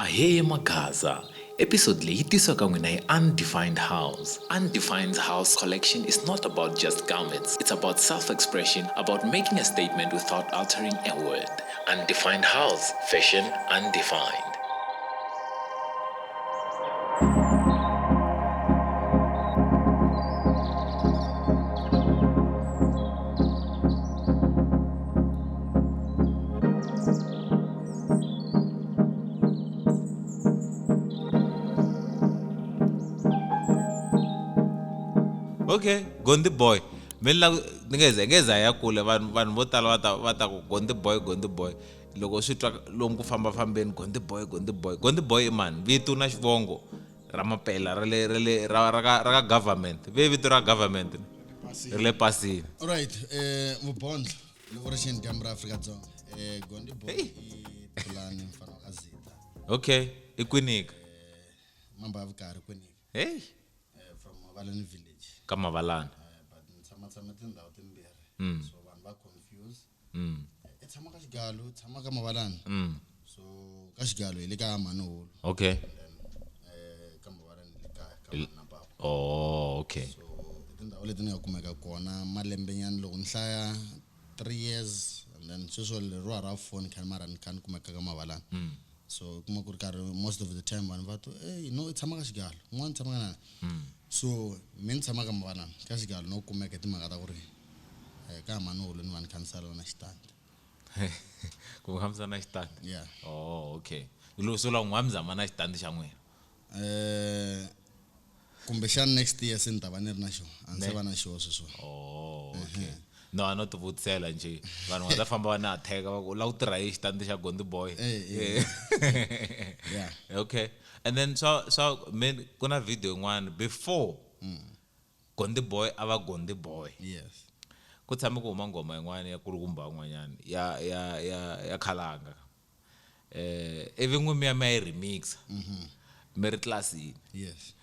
Ahee Magaza. Episode leyi yi tisiwa ka n'wina hi Undefined House. Undefined House collection is not about just garments. It's about self-expression, about making a statement without altering a word. Undefined House, fashion undefined. Okay, Gondi boy. Mi la ni nge ze nge za ya kule vanhu vanhu vo tala va ta va ta ku Gondi boy Gondi boy loko swi twa lomu ku famba fambeni Gondi boy Gondi boy Gondi boy i mani vito na xivongo ra mapela ra le ra le ra ra ka ra ka government ve vito ra government ri le pasini Alright, eh Mubondla loko ri xini dyambu ra Afrika-Dzonga. Eh Gondi boy i Thulani mfana wa ka Zita. Okay i kwinika Mamba ya vukarhi kwinika. Hey Eh from Mavalani village. Ka Mavalani. Eh but ni tshama tshama tindhawu timbirhi. So vanhu va confuse. I tshama ka Xigalo, tshama ka Mavalani. So ka Xigalo hi le ka Mhani Okay. And then eh ka Mavalani hi le kaya ka mhani na papa. Oh okay. So i tindhawu leti ni nga kumeka kona malembenyana loko ni hlaya 3 years and then sweswo leriwa ra 4 ni kha ni mara ni kha ni kumeka ka Mavalani. So u kuma ku ri karhi most of the time vanhu va to ey no i tshama ka Xigalo un'wana tshama ka nani. So me ni tshama ka Mavalani ka Xigalo no kumeka hi timhaka ta ku ri eh ka mhani hulu ni va ni kha ni sala na xitandi. Ku mi fambisana na xitandi? Yeah. Oh okay. Lo so la n'wa mi zama na xitandi xa n'wina. Eh kumbexana next year se ni ta va ni ri na xona a ni se va na xona sweswiwani. Oh okay. No a no ti vutisela njhe vanhu va ta famba va na attack va ku u lava ku tirha hi xitandi xa Gondi boy. Eh, eh. Yeah. Okay. And then swa swa me ku na video yin'wana before Gondi boy a va Gondi boy. Yes. Ku tshame ku huma nghoma yin'wana ya kulukumba un'wanyana ya ya ya ya khalanga. Eh ivi n'wi mi ya mi ya yi remix. Mi ri tlilasini. Yes.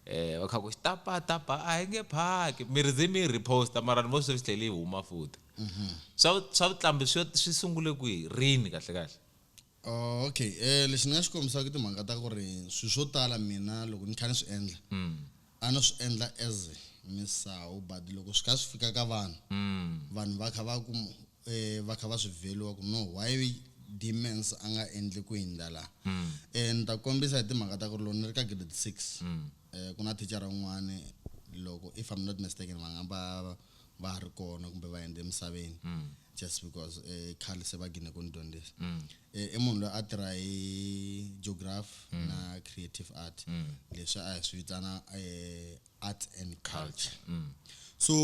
Eh va kha ku tapa tapa a hi nge phaki mi ri ze mi yi reposta mara ni vo se swi tlhele yi huma futhi. Swa swa vuqambi swi swi sungule kwihi rini kahle kahle? Oh, okay eh lexi ni nga xi kombisaka i timhaka ta ku ri swilo swo tala mina loko ni kha ni swi endla a ni swi endla as misawu but loko swi kha swi fika ka vanhu vanhu va kha va ku eh va kha va swi value ku no why Demons a nga endli ku hindza la eh ni ta kombisa hi timhaka ta ku ri loko ni ri ka grade 6 eh ku na thicara un'wani loko if I'm not mistaken va nga va va ha ri kona kumbe va hundze emisaveni just because eh khale se va gine ku ni dyondzisa eh i munhu loyi a tirha hi geography na creative art leswi a hi swi vitana eh art and culture so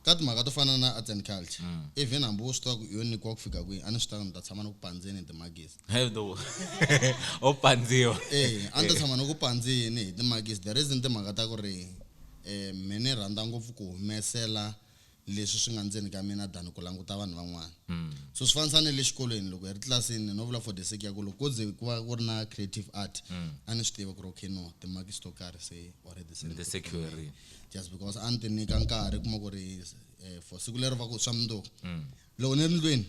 ka timhaka to fana na arts and culture even hambi wo swi tiva ku yo nyikiwa ku fika kwihi a ni swi tiva ku ni ta tshama ni ku pandzeni hi timagisi o pandziwa eh a ni ta tshama ni ku pandzeni hi timagisi the reason timhaka ta ku ri eh me ni rhandza ngopfu ku humesela leswi swi nga ndzeni ka mina than ku languta vanhu van'wana so swi fanisa ni le xikolweni loko hi ri tlilasini no vula for the sake ya ku loko ko ze ku va ku ri na creative art a ni swi tiva ku ri okay no timakisi to karhi se already se Ni ti securile. just because a ni ti nyika nkarhi kuma ku ri eh, for siku leri va ku swa mundzuku loko ni ri ndlwini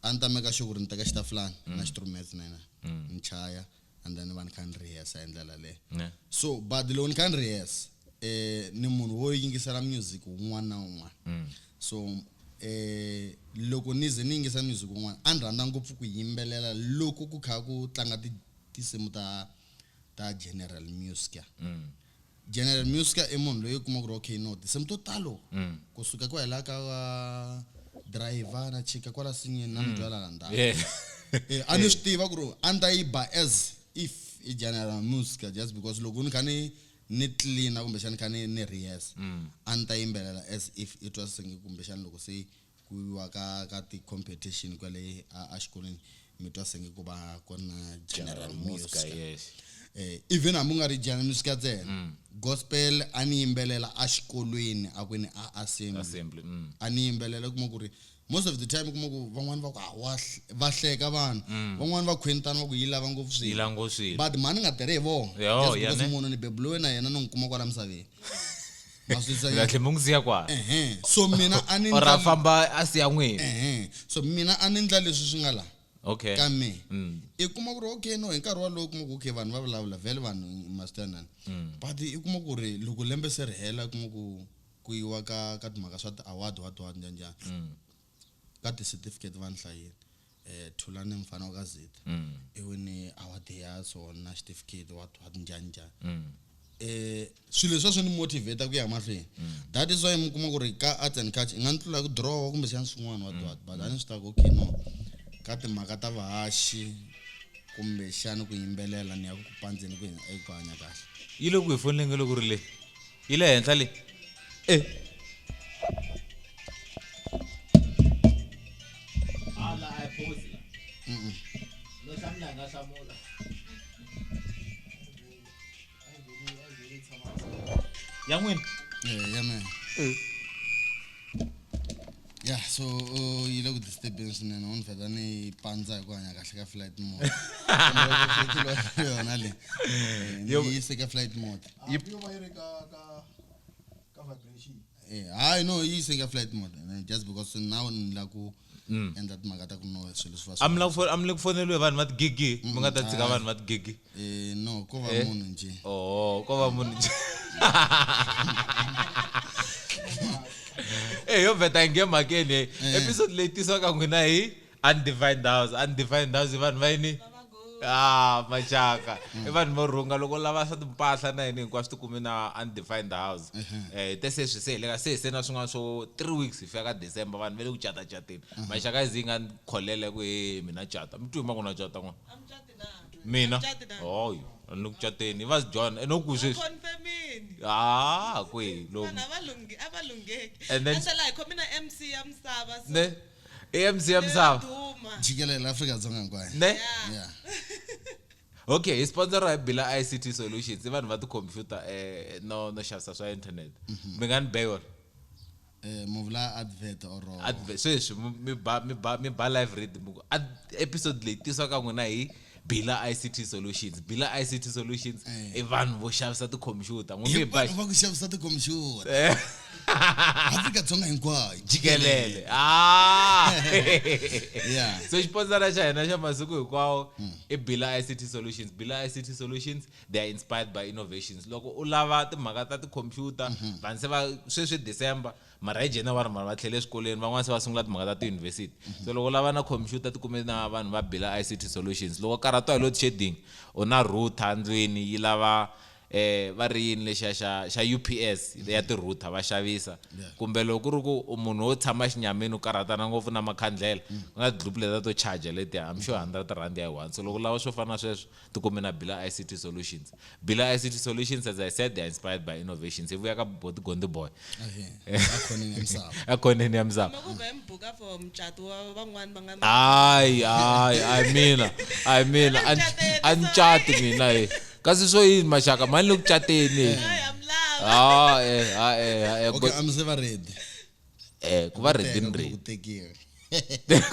a ni ta meka sure ku ri ni teka xitafulani na xitrumetse na yena ni chaya and then va ni kha ni rehearsa hi ndlela leyo Ne. so but loko ni kha ni rehearsa eh ni munhu wo yingisela music wun'wana na wun'wana so eh loko ni ze ni yingisa music wun'wana a ni rhandza ngopfu ku yimbelela loko ku kha ku tlanga tinsimu ta ta general music general music i munhu loyi u kuma ku ri okay no tinsimu to talo kusuka kwala ka driver na chika kwala sinyeni na mudyuhala la ndzhaku Yeah. Eh, a ni swi tiva ku ri a ni ta yi ba as if i general music just because loko ni kha ni ni clean kumbexani ni kha ni ni rehearse a ni ta yimbelela as if it was singing kumbexani loko se ku yiwa ka ka ti-competition kwale a xikolweni mi twa senge ku va ku ri na general Music, music yes. eh even hambi u nga ri general music ntsena gospel a ni yimbelela exikolweni a kwini a assembly Assembly. A ni yimbelela u kuma ku ri most of the time u kuma ku van'wani va ku ah, wa va hleka vanhu van'wani va khwentana va ku yi lava ngopfu Yi swilo lava ngopfu swilo. but mhani nga tirhi hi vona Yo, just yeah, because ne. munhu ni bebuliwe na yena ni n'wi kuma kwala misaveni ma swi twisisa Kahle mi n'wi siya kwala. Ehe. So mina a ni Or a ndla famba a siya n'wina. ehe. So mina a ni ndla leswi swi nga la. Okay. Ka me i kuma ku ri okay no hi nkarhi walowo u kuma ku okay vanhu va vulavula vhele vanhu ma swi tiva nani but i kuma ku ri loko lembe se ri hela u kuma ku ku yiwa ka ka timhaka swa ti-award what what njhani njhani ka ti-certificate va ni hlayile Thulani mfana wa ka Zita i wine award ya so na certificate what what njhani njhani swilo leswiya swi ni motivate ku ya mahlweni that is why mi kuma ku ri ka arts and culture i nga ni tlula ku draw kumbexana swin'wana what what but a ni swi tiva ku okay no ka timhaka ta vahaxi kumbexana ku yimbelela ni ya ku ku pandzeni ku ku hanya kahle yi le ku hi foneleni nge le ku ri le yi le henhla le e ya n'wina ya mina ya so yi le ku disturbeni swinene u ni vheta ni pandza hi ku hanya kahle ka flight mode yona le ni yise ka flight mode hayi no yi yise ka flight mode just because now ni la ku endla timhaka ta ku no swilo swi va a mi la ku a mi le ku foneliwe vanhu va tigigi mi nga ta tshika vanhu va tigigi no ko va munhu njhe oh ko va munhu njhe Eh yo vheta hi nge mhakeni episode leyi tisiwaka n'wina hi Undefined House. Undefined House i vanhu va yini? Ah, maxaka. I vanhu vo rhunga loko u lava swa timpahla na yini hinkwaswo ti kumi na Undefined House. Eh te se swi se hi le ka se se na swin'wana swo 3 weeks hi fika ka December vanhu va le ku cata-cateni. Maxaka yi ze yi nga ni kholela ku he mina cata. Mi twi hi mhaka na cata n'wana. Mina? Hoyo, a ni le ku cateni. I va John, no ku sweswi. Confirmini. Ah, kwihi lomu. Vanhu a va lunghi a va lungheki. And then A tlhela hi khome na MC ya misava. So ne i MC ya misava. Duma. Jikelele Afrika-Dzonga hinkwayo. Ne? Yeah. Okay, hi sponsor hi Bila ICT Solutions. I vanhu va ti-computer no no xavisa swa internet. Mi nga ni be yona. Mu vula advert or Advert sweswi mi ba mi ba mi ba live read mi ku episode leyi tisiwa ka n'wina hi Bila ICT Solutions. Bila ICT Solutions i vanhu vo xavisa ti-computer. N'wi mi ba vanhu va ku xavisa ti-computer. Afrika-Dzonga hinkwayo. Jikelele. Yeah. So xiponsara xa hina xa masiku hinkwawo i Bila ICT Solutions. Bila ICT Solutions, they are inspired by innovations. Loko u lava timhaka ta ti-computer, vanhu se va sweswi December, mara hi January mara va tlhele eswikolweni, van'wana se va sungula timhaka ta tiyunivhesiti. So loko u lava na computer ti kume na vanhu va Bila ICT Solutions. Loko karhatiwa hi load shedding, u na router ndlwini yi lava va ri yini lexiya xa xa UPS ya ti-router va xavisa. Kumbe loko ku ri ku u munhu wo tshama xinyamini u karhatana ngopfu na makhandlela, ku na ti-loop letiya to charger letiya, I'm sure 100 rand ya yi one. So loko u lava swo fana na sweswo ti kume na Bila ICT Solutions. Bila ICT Solutions, as I said, they are inspired by innovations. Hi vuya ka Boti Gondi Boy. Akhoneni ya misava. Akhoneni ya misava. Loko va mi buka for mucato wa van'wani va nga Hayi, hayi, hayi mina, hayi mina, a ni cati mina he. Kasi swo yini maxaka, mani le ku cateni. Hayi, a mi lavi. Ah, ah, ah, Okay, a mi se va ready. Ku va ready ni Ku ready. tekiwa.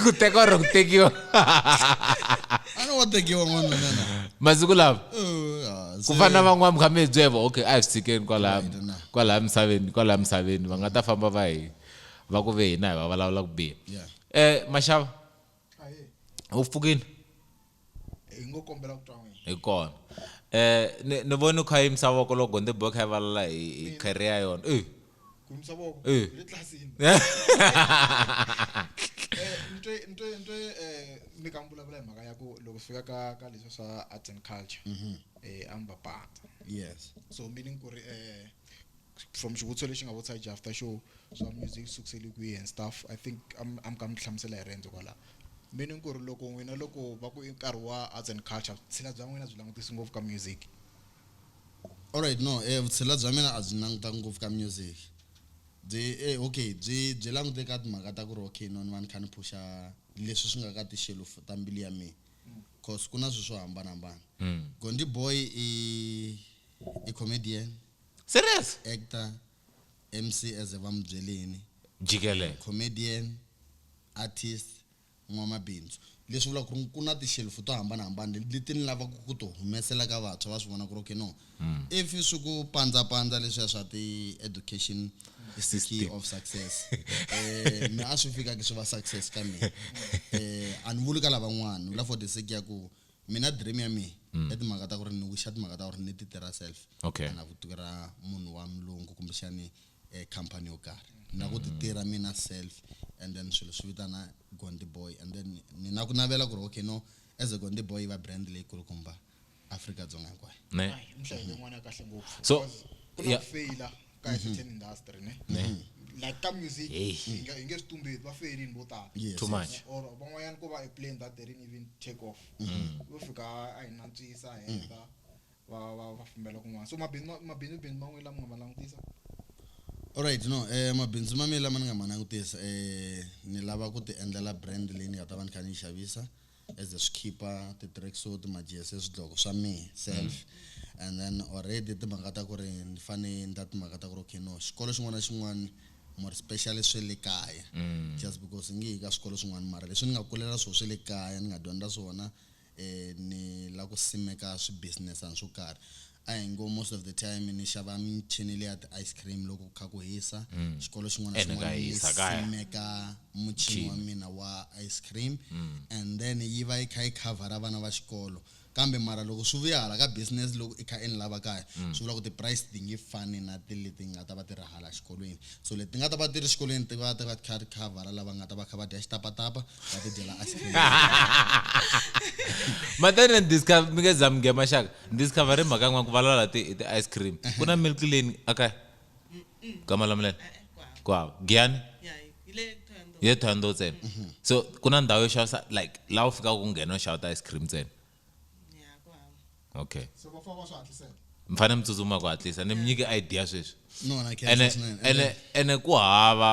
Ku teka or ku tekiwa? A ni wa tekiwa n'wana na na. Masiku lawa. Oh, Ku fana na van'wana mi kha mi hi byeva, okay, a hi swi tshikeni kwalaya, Right, na. kwalaya misaveni, kwalaya misaveni, va nga ta famba va hi, va ku ve hina hi va vulavula ku biha. Yeah. Maxava. Ahee. U pfukile? Hi ngo kombela ku twa n'wina. Hi kona. Ni vone u kha yimisa voko loko Gonde Boy kha yi vulavula hi career ya yona. Ku yimisa voko? Le tlilasini. Ni twe, mi ka mi vulavula hi mhaka ya ku loko swi fika ka leswi swa arts and culture, a mi va pandza. Yes. So meaning ku ri, from xivutiso lexi nga vutisa after show swa music sukuseli kwihi and stuff, I think am ka mi hlamusela hi riendzo kwalaho. Meaning ku ri loko n'wina loko va ku i nkarhi wa arts and culture, vutshila bya n'wina byi langutisi ngopfu ka music. All right, no, vutshila bya mina a byi langutanga ngopfu ka music. Byi okay, byi langute ka timhaka ta ku ri okay, no, ni va ni kha ni phusha leswi swi nga ka tixelufu ta mbilu ya mina. Cause ku na swilo swo hambanahambana. Gondi Boy i comedian. Serious? Actor, MC as va mi byeleni. Jikelele. Comedian, artist. n'wamabindzu leswi vulaka ku ri ku na tixelufu to hambanahambana leti ni lavaka ku ti humesela ka vantshwa va swi vona ku ri okay no if swi ku pandzapandza leswiya swa ti-education is the key of success mi a swi fikaki swi va success ka mina a ni vuli ka lavan'wana ni vula for the sake ya ku mina dream ya mina i timhaka ta ku ri ni wisha timhaka ta ku ri ni ti tirha self Okay. a na ku tirha munhu wa mulungu kumbexani company yo karhi na ku ti tirha mina self and then swilo swi vitana Gondi Boy and then ni na ku navela ku ri okay no as a Gondi Boy yi va brand leyi kulukumba Afrika-Dzonga hinkwayo Ne? Ai, mhlayelo yin'wana ya kahle ngopfu So, Because ku na yeah. ku feyila ka entertainment industry ne like ka music Hey. hi nge swi tumbeti va feyilini vo tala Yes, Too yes. much. or van'wanyana ko va a plane that they didn't even take off vo fika a hi nantswisa a heta va fambela kun'wana so mabindzu bindzu man'wana lama nga ma langutisa. Alright no mabindzu ma mina lama ni nga ma langutisa ni lava ku ti endlela brand leyi ni nga ta va ni kha ni yi xavisa as a swikhipa ti-tracksuit majezi swidloko swa mehe self and then already timhaka ta ku ri ni fane ni ta timhaka ta ku ri okay no xikolo xin'wana na xin'wana more specially swe le kaya just because nge yi ka swikolo swin'wana mara leswi ni nga kulela swona swe le kaya ni nga dyondza swona ni la ku simeka swi-business-ana swo karhi a hi ngo most of the time ni xava michini leya ti-ice cream loko ku kha ku hisa xikolo xin'wana na Ene ka xin'wana ni hisa kaya. simeka muchini wa mina wa ice cream and then yi va yi kha yi khavhara vana va xikolo kambe mara loko swi vuya hala ka business loko i kha i ni lava kaya swi vula ku ti-price ti nge fani na ti leti nga ta va ti ri hala xikolweni so leti nga ta va ti ri xikolweni ti va ti va kha ti khavhara lava nga ta va kha va dya xitapatapa va ti dyela ice cream. Matani ni discover mi nge za mi nghena maxaka ni discover hi mhaka yin'wana ku vulavula ti ice cream ku na milk lane akaya ka Malamulele Kwavo. ku hava Giyani Ya, hi le Thohoyandou. hi le Thohoyandou ntsena so ku na ndhawu yo xavisa like laha u fikaka ku nghena u xava ti ice cream ntsena. Ya, ku hava. Okay. Se va famba va swi hatlisela. Mi fanele mi tsutsuma ku hatlisa ni mi nyike idea sweswi. No na Ene khensa swinene. ene ene ku hava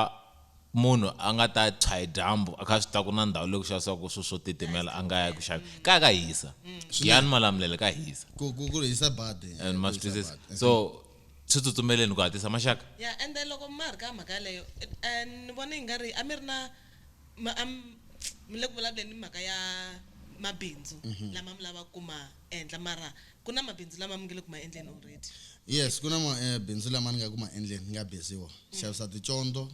munhu a nga ta tshwa hi dyambu a kha a swi tiva ku na ndhawu leyi ku xavisiwaka swilo swo titimela a nga ya ku xavi kaya ka hisa Giyani Malamulele ka hisa Ku hisa badi and ma ku swi hisa twisisa badi. so swi tsutsumeleni ku hatlisa maxaka. Ya, and then loko ma ri ka mhaka yaleyo ni vona i nga ri a mi ri na mi le ku vulavuleni mhaka ya mabindzu lama mi lavaka ku ma endla mara ku na mabindzu lama mi nge le ku ma endleni already. Yes ku na bindzu lama ni nga ku ma endleni ni nga busy wona xavisa ticondzo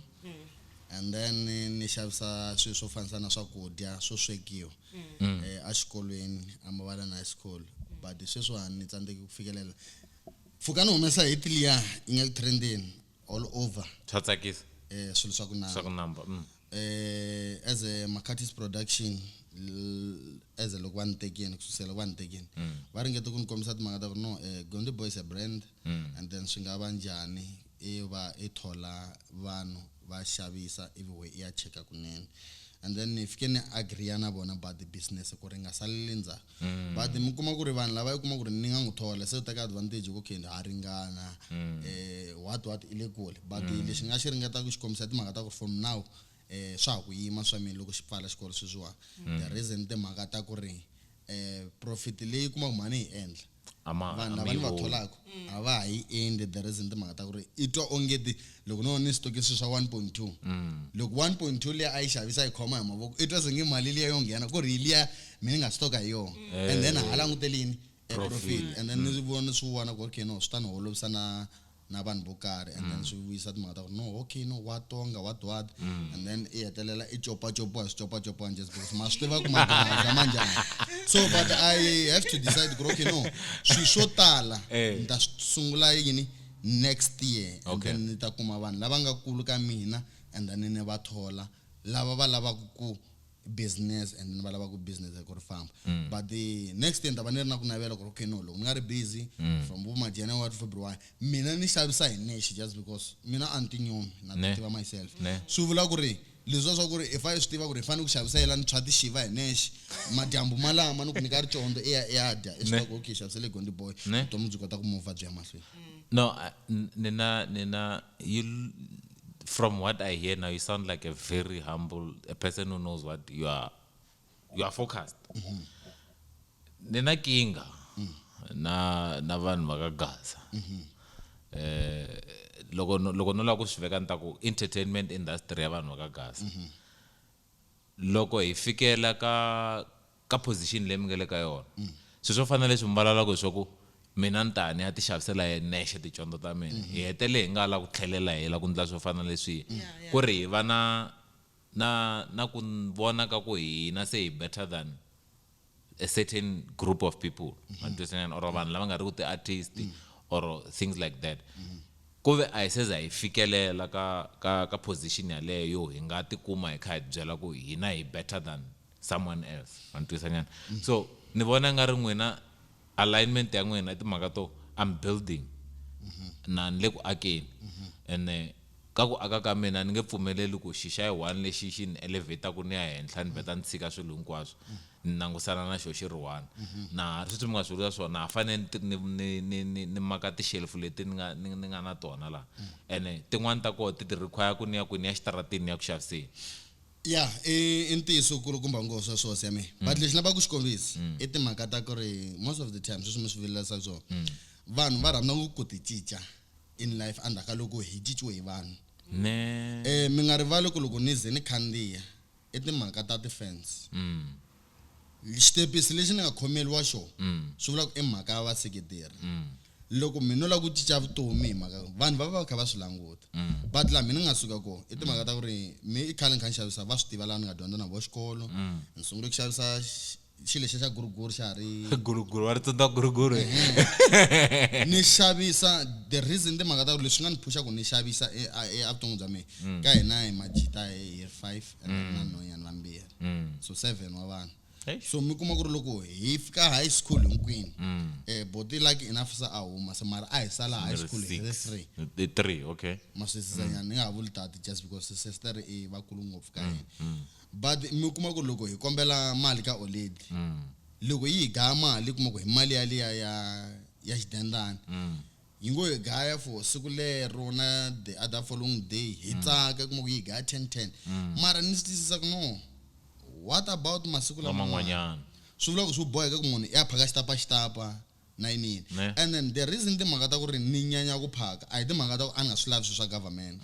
and then ni xavisa swilo swo fanisa na swakudya swo swekiwa exikolweni a Mavalani High School but sweswiwani ni tsandzeke ku fikelela pfuka ni humesa hit liya yi nga ku trendeni all over Swa tsakisa. Swilo swa ku namba. Swa ku namba. As a Makhatis production as a loko va ni tekini ku susela loko va ni tekini va ringete ku ni kombisa timhaka ta ku no Gondi Boy is a brand and then swi nga va njhani i va i thola vanhu va xavisa ivi we i ya cheka kunene and then ni fike ni agree na vona about the business ku ri nga saleli ndzhaku but mi kuma ku ri vanhu lava i kuma ku ri ni nga n'wi thola se u teka advantage ku okay ha ringana what what i le kule but lexi ni nga xi ringetaka ku xi kombisa timhaka ta ku from now swa ha ku yima swa mina loko xi pfala xikolo sweswiwani the reason timhaka ta ku ri profit leyi kumaka mhani yi endla Ama vanhu lava ni va ama yi tholaka a va ha yi endli the reason timhaka ta ku ri i twa onge ti loko no ni stoke swilo swa 1.2 loko 1.2 liya a yi xavisa yi khoma hi mavoko i twa se nge mali liya yo nghena ku ri hi liya mina ni nga stoka hi yona and then ha languteli yini profit and then ni vona swi vona ku okay no swi ta ni holovisa na vanhu vo karhi and then swi vuyisa timhaka ta ku no okay no wa tonga what what and then i hetelela i copacopiwa hi swicopacopiwa just because ma swi tiva ku magaza ma njhani so but I have to decide ku ri okay no swilo swo tala ni ta swi sungula yini next year and Okay. then ni ta kuma vanhu lava nga kulu ka mina and then ni va thola lava va lavaka ku business and then va lava ku business ku ri famba but the next year ni ta va ni ri na ku navela ku ri okay no loko ni nga ri busy from vo ma January to February mina ni xavisa hi nexe just because mina a ni tinyumi na ti Ne. tiva myself Ne. swi vula ku ri leswiya swa ku ri if a swi tiva ku ri hi fanele ku xavisa yela ni tshwa tixiva hi nexe madyambu malama ni ku nyika ricondo i ya i ya dya i swi Ne. tiva ku okay xavisele Gondi Boy Ne. vutomi byi kota ku movha byi ya mahlweni. No, Nina, Nina, you, from what I hear now, you sound like a very humble, a person who knows what you are, you are focused. Nina kinga, na vanhu va ka Gaza. Loko no lava ku swi veka ni ta ku entertainment industry ya vanhu va ka Gaza. Loko hi fikela ka ka position leyi mi nga le ka yona swilo swo fana na leswi mi vulavulaka hi swa ku mina ni ta ni ya ti xavisela hi nexe tidyondzo ta mina hi hetele hi nga la ku tlhelela hi la ku ndla swo fana na leswiya ku ri hi va na na na ku vona ka ku hina se hi better than a certain group of people ma twisisa or vanhu lava nga ri ku ti-artist or things like that ku ve a hi se za hi fikelela ka ka ka position yaleyo hi nga tikuma hi kha hi byela ku hina hi better than someone else ma ni twisisa nyana so ni vona nga ri n'wina alignment ya n'wina i timhaka to I'm building na ni le ku akeni ene ka ku aka ka mina ni nge pfumeleli ku xi xa yi one lexi xi ni elevator-ku ni ya henhla ni vheta ni tshika swilo hinkwaswo ni langusana na xo xi ri one na ha sweswi mi nga swi vula swona na ha fanele ni ni ni ni ni maka tishelufu leti ni nga ni ni nga na tona laha ene tin'wani ta kona ti ti require ku ni ya kwini ya xitaratini ni ya ku xaviseni. Ya i i ntiyiso kulukumba ngo sweswo hosi ya mina but lexi lavaka ku xi kombisa i timhaka ta ku ri most of the time sweswi mi swi vilerisaka swona vanhu va rhandza ngopfu ku ti cinca in life endzhaku ka loko hi cinciwe hi vanhu Ne mi nga rivali ku loko ni ze ni khandziya i timhaka ta ti-fans xitepisi lexi ni nga khomeriwa xona swi vula ku i mhaka ya vaseketeri loko mina no lava ku cinca vutomi hi mhaka vanhu va va va kha va swi languta but laha mina ni nga suka kona i timhaka ta ku ri mi i khale ni kha ni xavisa va swi tiva laha ni nga dyondza na vo xikolo ni sungule ku xavisa xilo lexiya xa guruguru xa ha ri guruguru wa ri tsundzuka guruguru ni xavisa the reason timhaka ta ku leswi nga ni phusha ku ni xavisa evuton'wini bya mina ka hina hi majita hi ri five and then na nhwanyana vambirhi so seven wa vanhu Eish. So mi kuma ku ri loko hi fika high school hinkwenu boti lucky enough se a huma se mara a hi sala high school hi ri three. The three, okay. Ma swi twisisa nyana ni nga ha vuli tati just because sister i vakulu ngopfu ka hina but mi kuma ku loko hi kombela mali ka oledi loko yi hi gaya mali kuma ku hi mali yaliya ya ya xidendana yi ngo hi gaya for siku lero na the other following day hi tsaka kuma ku yi hi gaya 10 10 mara ni swi twisisa ku no what about masiku laman'wanyana swi vula ku swi boheka ku munhu i ya phaka xitapa xitapa na yiniyini Ne. and then the reason timhaka ta ku ri ni nyanya ku phaka a hi timhaka ta ku a ni nga swi lavi swilo swa government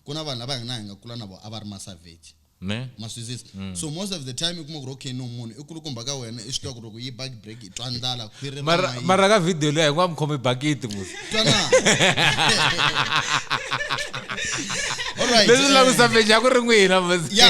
ku na vanhu lava hina hi nga kula na vona a va ri ma-savage Ne? ma swi twisisa so most of the time i kuma ku ri okay no munhu i kulukumba ka wena i swi tiva ku loko yi baki break i twa ndlala khwiri ra Mara mayini. mara ka video leyi hinkwavo mi khome bakiti musi. Twa na All right, Leswi la ku savage a ku ri n'wina musi. ya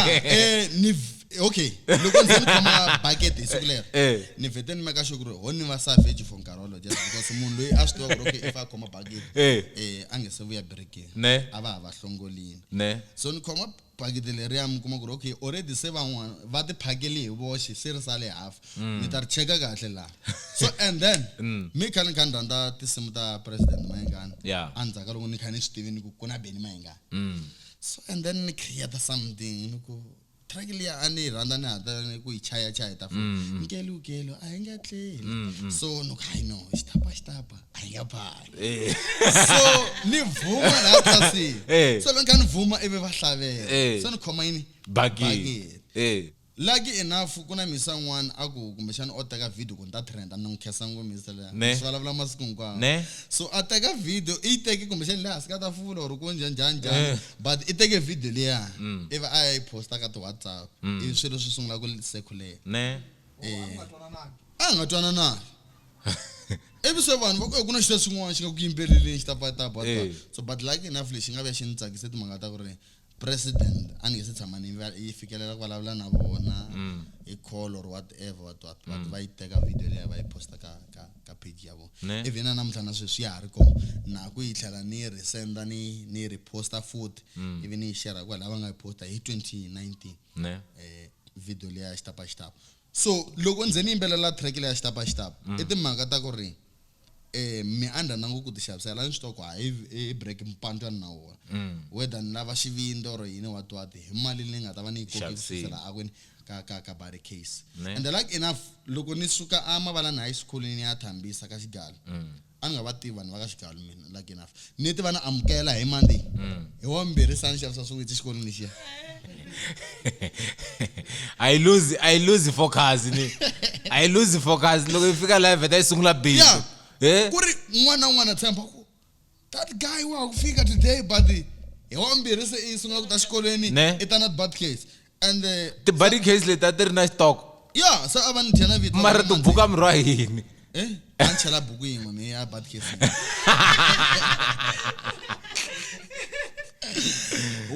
ni okay loko ndzi ni khoma bucket hi siku lero Eh. ni vhete ni meka sure ku ri ho ni va savage for nkarhi wolowo just because munhu loyi a swi tiva ku ri okay if a khoma bucket Eh. a nge se vuya breakini Ne. a va ha va hlongolini Ne. so ni khoma bakiti leriya mi kuma ku ri okay already se van'wana va ti phakele hi voxe se ri sale half ni ta ri cheka kahle laha so and then mi kha ni kha ni rhandza tinsimu ta president Mayengani Yeah. endzhaku ka loko ni kha ni swi tivi ni ku ku na Benny Mayengani so and then ni create something ni ku track liya a ni yi rhandza ni hatla ni ku yi chaya chaya ta foni nkelukelo a hi nga tleli so ni ku hayi no xitapa xitapa a hi nga phaki so ni vhuma laha tlilasini Eh. so loko ni kha ni vhuma ivi va hlavela Eh. so ni khoma yini Bakiti. Bakiti. Eh. Lucky enough ku na misa n'wana a ku kumbexana o teka video ku ni ta trenda ni n'wi khensa ngopfu misa leya Ne. swi vulavula masiku hinkwawo Ne. so a teka video i yi teke kumbexana le hansi ka tafula or ku njhani njhani njhani but i teke video liya ivi a ya yi posta ka ti-WhatsApp ivi swilo swi sungula ku circulate Ne. A nga twanananga ivi se vanhu va ku ku na xilo xin'wana xi nga ku yimbeleleni xi ta patapa Eh. so but lucky enough lexi nga vuya xi ni tsakise timhaka ta ku ri president a ni nge se tshama ni yi fikelela ku vulavula na vona hi call or whatever what what but va yi teka video leyi va yi posta ka ka ka page ya vona Ne. even na namuntlha na sweswi ya ha ri kona na ku yi tlhela ni yi resenda ni ni reposta futhi ivi ni yi share kwala lava nga yi posta hi 2019 Ne. video leya ya xitapa xitapa so loko nze ni yimbelela track leya xitapa xitapa i timhaka ta ku ri mi a ni rhandza ngopfu ku ti xavisela ni swi tiva ku hayi i break mpandzwa na wona whether ni lava xivindzi or yini what what hi mali leyi nga ta va ni yi koke ku Xavisile. susela akwini ka ka ka bari case Ne. and like enough loko ni suka a mavalani high school ni ya thambisa ka xigalo a ni nga va tivi vanhu va ka xigalo mina like enough ni ti va na amukela hi Monday hi wa mbirhi sa ni xavisa swiwitsi xikolweni lexiya I lose I lose focus ni. I lose focus loko yi fika live vheta yi sungula bindzu. Yeah. Eh? ku ri un'wana na un'wana tshemba ku that guy wa ha ku fika today but hi wa mbirhi se i sungula ku ta xikolweni Ne. i ta na bad case And Ti-body case leti a ti ri na xitoko ya se a va ni thya na vito mara tibuku a mi rhwa yini eh a ni chela buku yin'we mi ya bad case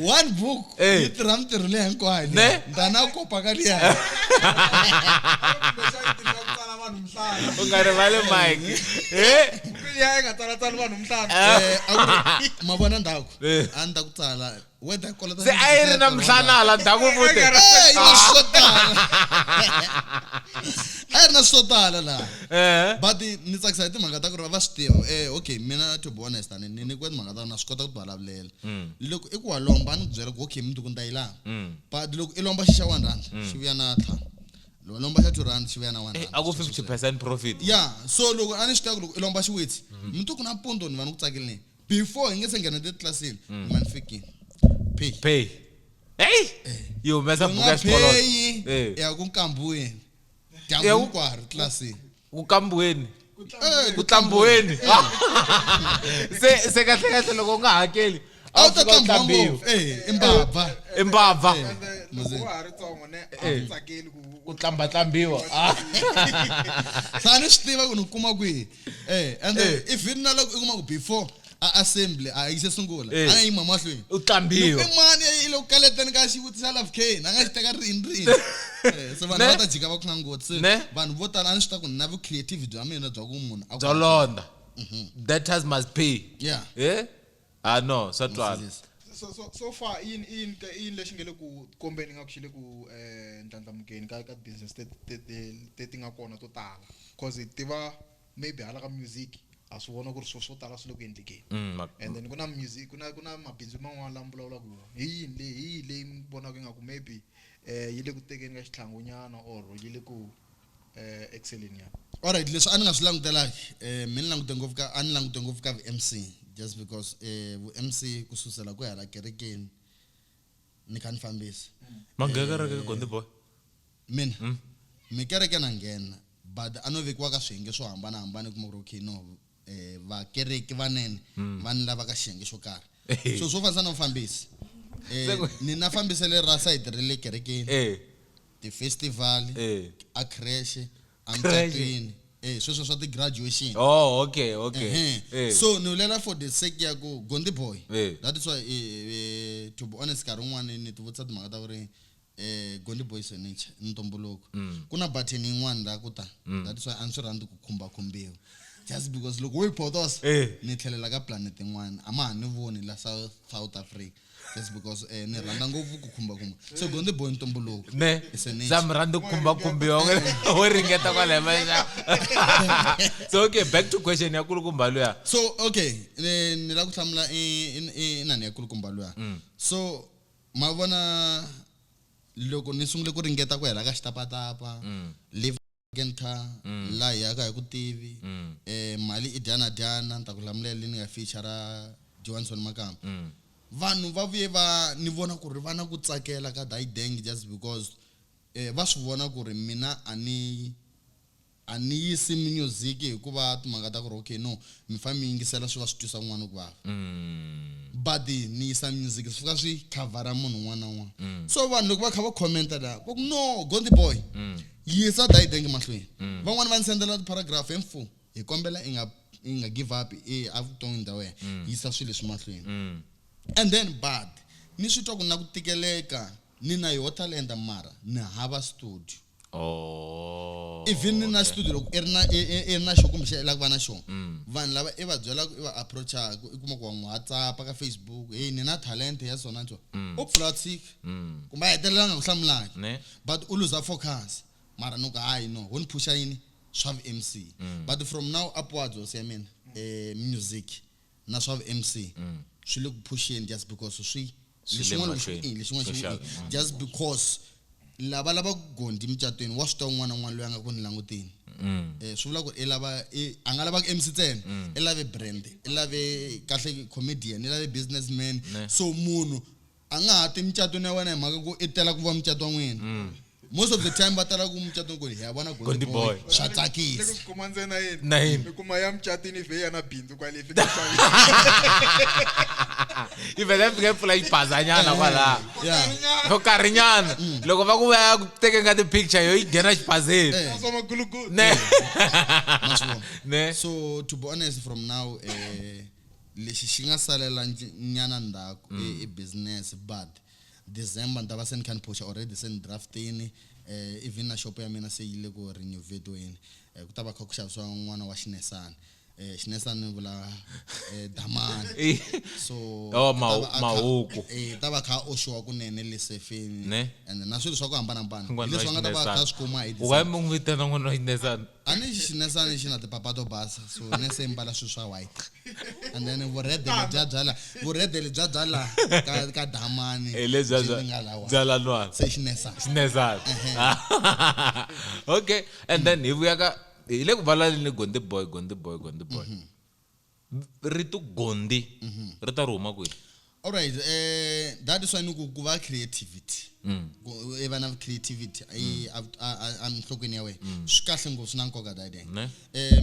one book Eh. yi tirha mintirho leyi hinkwayo Ne? ntana kopa ka liya Kumbexana yi tirhisa ku tsala vanhu mihlana u nga rivali mike eh buku liya yi nga tsalatsali vanhu mihlana Eh, a ku ri- ma vona ndhaku Eh. a ni ta ku tsala whether kolota se a yi ri na mihlana hala ndzhaku futhi Eh, yi na swo tala a yi ri na swo tala laha eh but ni tsakisa hi timhaka ta ku ri va swi tiva eh okay mina to be honest ani ni nyikiwe timhaka ta na swi kota ku ti vulavulela loko i ku wa lomba a ni ku byela ku okay mundzuku ni ta yi lava but loko i lomba xi xa one rand xi vuya na ntlhanu loko i lomba xa two rand xi vuya na one Eh, rand a ku 50% profit ya so loko a ni swi tiva ku loko i lomba xiwitsi mundzuku na mpundu ni va ni ku tsakeleni before hi nge se nghena titlilasini ni va ni fikini pay pay hey yi humesa u buku nga ya xikoloto pay Eh. ya ku nkambuweni Ya dyambu ku- hinkwaro tlilasini ku kambiweni Eh, ku tlambiweni se se kahle kahle loko u nga hakeli a wu ta fika u tlambiwa tlambiwa. ngopfu eh i mbabva i mbabva Ende loko wa ha ri tsongo ne a wu tsakeli ku ku tlamba tlambiwa se a ni swi tiva ku ni kuma kwihi eh and then even na loko i kuma ku before a assembly a yi se sungula Eh. a ya yima mahlweni u tlambiwa i mani i le ku kaleteni ka xivutiso xa love kane a nga xi teka rini rini Eh, se vanhu Ne? va ta jika va ku languta se Ne? vanhu vo tala a ni swi ta ku ni na vu-creative bya mina bya ku munhu a ku- byo londa debtors must pay yeah eh ah no swa twala Yes. so far i yini i yini i yini lexi nge le ku kombeni nga ku xi le ku ndlandlamukeni ka business te ti nga kona to tala cause hi tiva maybe hala ka music ha swi vona ku ri swilo swo tala swi le ku endlekeni and then ku na music ku na mabindzu man'wana lama vulavulaka hi wona hi yini leyi hi yihi leyi mi vonaka ingaku maybe yi le ku tekeni ka xitlhangu nyana or yi le ku exceleni nyana alright leswi a ni nga swi langutelangi mi ni langute ngopfu ka a ni langute ngopfu ka vu-mc just because vu-mc ku susela ku hala kerekeni ni kha ni fambisa mangekereke gondi boy mina mi kereke na nghena but a no vekiwa ka swiyenge swo hambanahambana i kuma ku ri okay no vakereki vanene va ni lava ka xiyenge xo karhi so swo fanisa na mufambisi ni na fambiselo ra sayiti ra le kerekeni eh ti-festival eh a creche a Creche. mucatwini sweswo swa ti-graduation oh okay okay Ehe. eh so ni vulela for the sake ya ku gondi boy Eh. that is why to be honest nkarhi wun'wani ni ti vutisa timhaka ta ku ri gondi boy is a nature i ntumbuluko ku na button yin'wana la ku ta that is why a ni swi rhandzi ku khumbakhumbiwa just because loko wo yi potosa Eh. ni tlhelela ka planet yin'wana a ma ha ni voni la South Africa just because ni rhandza ngopfu ku khumbakhumba so gondi boy ntumbuluko ne It's a nature. za mi rhandzi ku khumbakhumbiwa wo ringeta kwala maxa so okay back to question ya kulukumba luya so okay ni lava ku hlamula i nani ya kulukumba luya so ma vona loko ni sungule ku ringeta ku hela ka xitapatapa live car laha hi yaka hi ku tivi mali i dyana dyana ni ta ku hlamulela leyi ni nga feature Johnson Makamba vanhu va vuye va ni vona ku ri va na ku tsakela ka dideng just because va swi vona ku ri mina a ni a ni yisi music hikuva timhaka ta ku ri okay no mi fanele mi yingisela swi va swi twisa un'wana ku vava but ni yisa music swi fika swi khavhara munhu un'wana na un'wana so vanhu loko va kha va commenta laha va ku no gondi boy yisa dideng mahlweni van'wani va ni sendela ti-paragraph hi mfu hi kombela i nga i nga give up evuton'wini bya wena yisa swilo leswi mahlweni and then but ni swi twa ku na ku tikeleka ni na yoho talenta mara ni hava studio oh even ni na studio loko i ri na i ri na xo kumbe xa i lava ku va na xona vanhu lava i va byelaka i va approachaka i kuma ku wa n'wi whatsapp ka facebook hey ni na talent ya sona njo u pfula tshika kumbe a hetelela nga ku hlamulangi Ne. but u lose focus mara ni ku hayi no ho ni phusha yini swa vu-mc but from now upwards hosi ya mina music na swa vu-mc swi le ku phusheni just because swi Swi le lexin'wana mahlweni. lexin'wana Swo xi xava. just because lava lava ku gondi mucatweni wa swi tiva un'wana na un'wana loyi a nga ku ni languteni swi vula ku i lava a nga lava ku MC ntsena i lave brand i lave kahle comedian i lave businessman so munhu a nga ha ti mucatweni ya wena hi mhaka ku i tela ku va mucato wa n'wina most of the time va tala ku mucatweni ku hi ya vona Gondi gondi Boy. boy swa le ku tsakisa kuma ntsena yini Na yini. mi kuma ya mucatini vhe ya na bindzu kwale yi fika xavisa. Yi vhele yi fika yi pfula xibazanyana kwalaha. Yeah. Yo karhinyana. Loko va ku va ya ku tekeni ka ti-picture yo yi nghena xibazeni. Eh. Swa magulugudu. Ne. Ma swi vona? Ne. So to be honest from now lexi xi nga salela nyana ndzhaku i business, but December ni ta va se ni kha ni phusha already, se ni draftini, even na shop ya mina se yi le ku renovatiweni. Ku ta va kha ku xavisiwa n'wana wa xinesana. Xinesana ni vula damani. So Oh, ta va a kha- mahuku. Ta va kha a oxiwa kunene le sefeni. Ne. And na swilo swa ku hambanahambana N'wana hi leswi wa va nga ta va kha xinesana. swi kuma hi U nga mi n'wi vitana n'wana wa xinesana. A ni xinesana xi na tipapa to basa, so ne se mbala swilo swa white and then vuredele bya byala, vuredele bya byala ka damani. Eh, lebya byi nga lawa. bya lanwani. Se xinesana. Xinesana. Okay, and then hi vuya ka hi le ku vulavuleni ni Gondi Boy, Gondi Boy, Gondi Boy. Rito Gondi ri ta ri huma kwihi? All right, that is why ni ku va creativity. Ku i va na creativity a nhlokweni ya wena. Swi kahle ngopfu, swi na nkoka that day. Ne?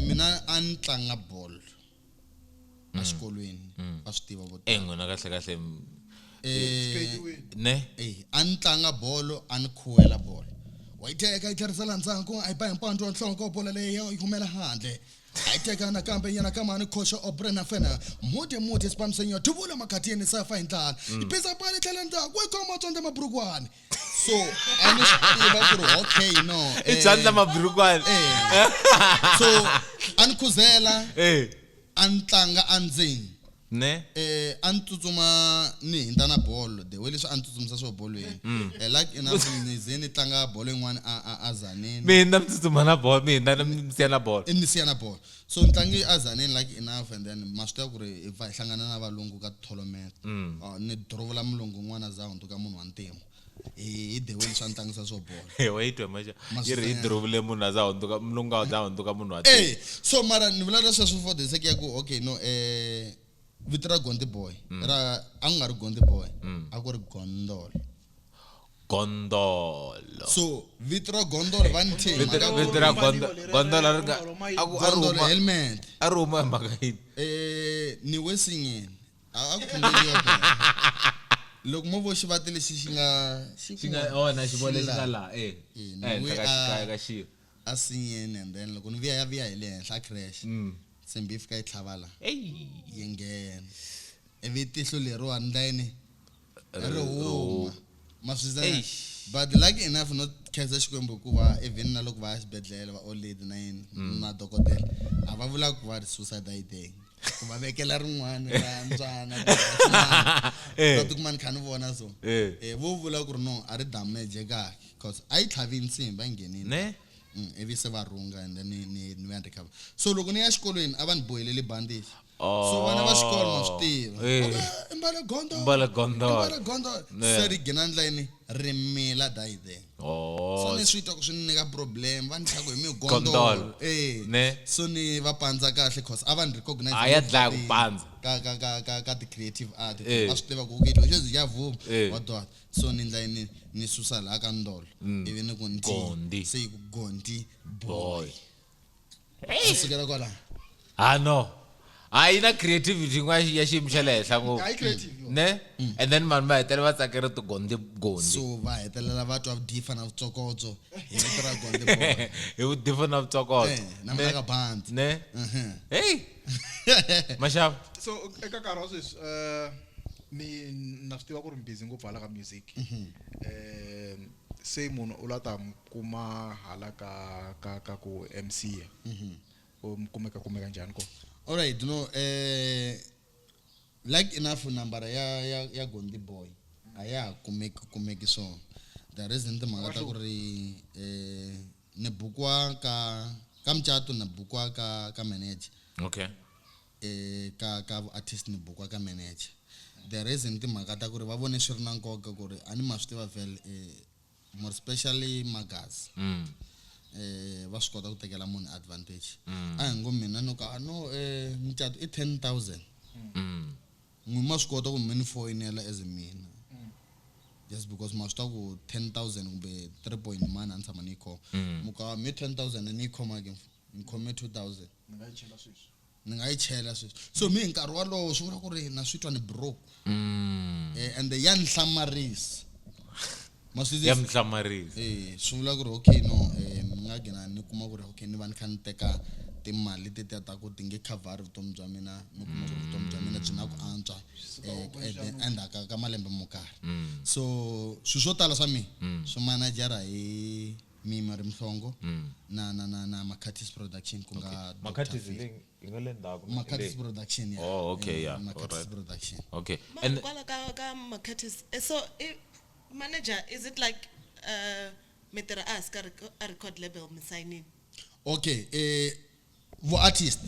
Mina a ni tlanga bolo exikolweni, va swi tiva vo Eh, n'wina kahle kahle Straight ne? A ni tlanga bolo, a ni khuwela bolo. Wa yi teka yi tlherisela ndzhaku, a yi ba hi mpandzo wa nhloko, bolo leyi yi humela handle. A yi teka nakambe yena kamani khoxa Obrena fena. Mude mude sipamsenyo duvula makhathini safa hi ndlala. Yi bisa pali tlhela ndzhaku, yi khoma tsondze maburukwani. So a ni swi tiva ku ri okay no. I tsandza maburukwani. So a ni khuzela, a ni tlanga endzeni. Ne? A ni tsutsuma ni hindza na bolo, the way leswi a ni tsutsumisa swo bolweni. Like enough ni ze ni tlanga bolo yin'wana a Zaneni. Mi hindza mi tsutsuma na bolo, mi hindza mi siya na bolo. Ni siya na bolo. So ni tlange a Zaneni like enough, and then ma swi tiva ku ri hi pfa hi hlangana na valungu ka tournament. Ni drovula mulungu un'wana za hundzuka munhu wa ntima. Hi the way leswi a ni tlangisa swo bolo. He, wa yi twa maxa. Ma Yi ri hi swi drovule munhu a za hundzuka, mulungu a za hundzuka munhu wa ntima. So mara ni vula sweswo for the sake ya ku okay no, vito ra Gondi Boy ra a ku nga ri Gondi Boy, a ku ri Gondolo. Gondolo. So vito ra Gondolo va ni thye hi Vito mhaka ku vito ra Gondolo ri nga a ku a ri Gondolo huma helmet. a ri huma hi mhaka yini? Ni we singeni. A ku khongeriwa phela. Loko mo vo xivati lexi xi nga Xi nga ona xi vona lexi nga laha Eh, ehenhla ni ka we a- xikaya ka xilo. a sinyeni, and then loko ni vuya ya vuya hi le henhla crash. Nsimbi yi fika yi tlhava la. Ey. Yi nghena. Ivi tihlo leriwani ndla yini? Ri huma. Ma swi twisisa na? Eish. But lucky enough no khensa Xikwembu hikuva even na loko va ya xibedhlele va old lady na yini na dokodela a va vula ku va ri suicide a yi tengi. Ku va vekela rin'wana ra mbyana kumbe ra xin'wana. Ta tikuma ni kha ni vona so. Vo vula ku ri no a ri damage kahle cause a yi tlhavini nsimbi a yi nghenini. Ne? Ivi se va rhunga and then ni vuya ni recover. So loko ni ya xikolweni a va ni boheleli bandage. So vana va xikolo ma swi tiva. Okay, i mbale gondolo. Mbale gondolo. I mbale gondolo. Se ri nghena ndleleni ri mila dayi then. So ni swi twa ku swi ni nyika problem, va ni thya ku hi mi Gondolo. gondolo. Ne. So ni va pandza kahle cause a va ni recognize A ya dlaya ku pandza. Ka ti-creative art. Va swi tiva ku okay, loko xo ya vuma, wa twa. So ni ndla yini, ni susa laha ka ndolo. Ivi ni ku ndzi. Gondi. Se yi ku Gondi Boy. Boy. Ku sukela kwalaho. Ah no. A yi na creativity yin'wana ya xiyimo xa le henhla ngopfu. Hayi creative yo. Ne? And then vanhu va hetelela va tsakela ti Gondi Gondi. So va hetelela va twa difa na vutsokotso hi vito ra Gondi Boy. Hi vudifa na vutsokotso. Na mhaka bandi. Ne? Hey. Maxava. So eka nkarhi wa sweswi, ni na swi tiva ku ri mi busy ngopfu hala ka music. Se munhu u la ta mi kuma hala ka ku MC. U mi kumeka njhani kona? All right, no, like enough number ya Gondi Boy a ya ha kumeki swona. The reason timhaka ta ku ri ni bukiwa ka mucato, ni bukiwa ka manager. Okay. Ka artist ni bukiwa ka manager. The reason timhaka ta ku ri va vone swi ri na nkoka ku ri a ni ma swi tiva vhele, more especially Magazi. Va swi kota ku tekela munhu advantage. A hi ngo mina no ka, no, mucato i 10,000. N'wi ma swi kota ku mi ni foyinela as mina. Just because ma swi tiva ku 10,000 kumbe three point mane a ni tshama ni yi khoma. Mu ka mi 10,000 ni yi khoma ke, ni khome 2,000. Ni nga yi chela sweswi. Ni nga yi chela sweswi. So mi hi nkarhi wolowo swi vula ku ri na swi twa ni broke. Ende ya ni hlamarisa. Ma swi Ya twisisa? mi hlamarisa. Swi vula ku ri okay no ni nga gina ni kuma ku ri okay ni va ni kha ni teka timali tetiya ta ku ti nge khavhari vutomi bya mina, ni kuma ku ri vutomi bya mina byi na ku antswa endzhaku ka malembe mo karhi. So swilo swo tala swa mina swi manajara hi Mimari Mhlongo na na na na Makhatis Production ku nga Dr. Makhatis Phil. leyi yi nga le ndzhaku na Makhatis leyi? Production, yeah. Oh, okay, yeah. Makhatis Alright. Production. Okay. Ma- And kwala ka Makhatis, so manager, is it like mi tirha ehansi ka a record label mi sayinini? Okay, vo artist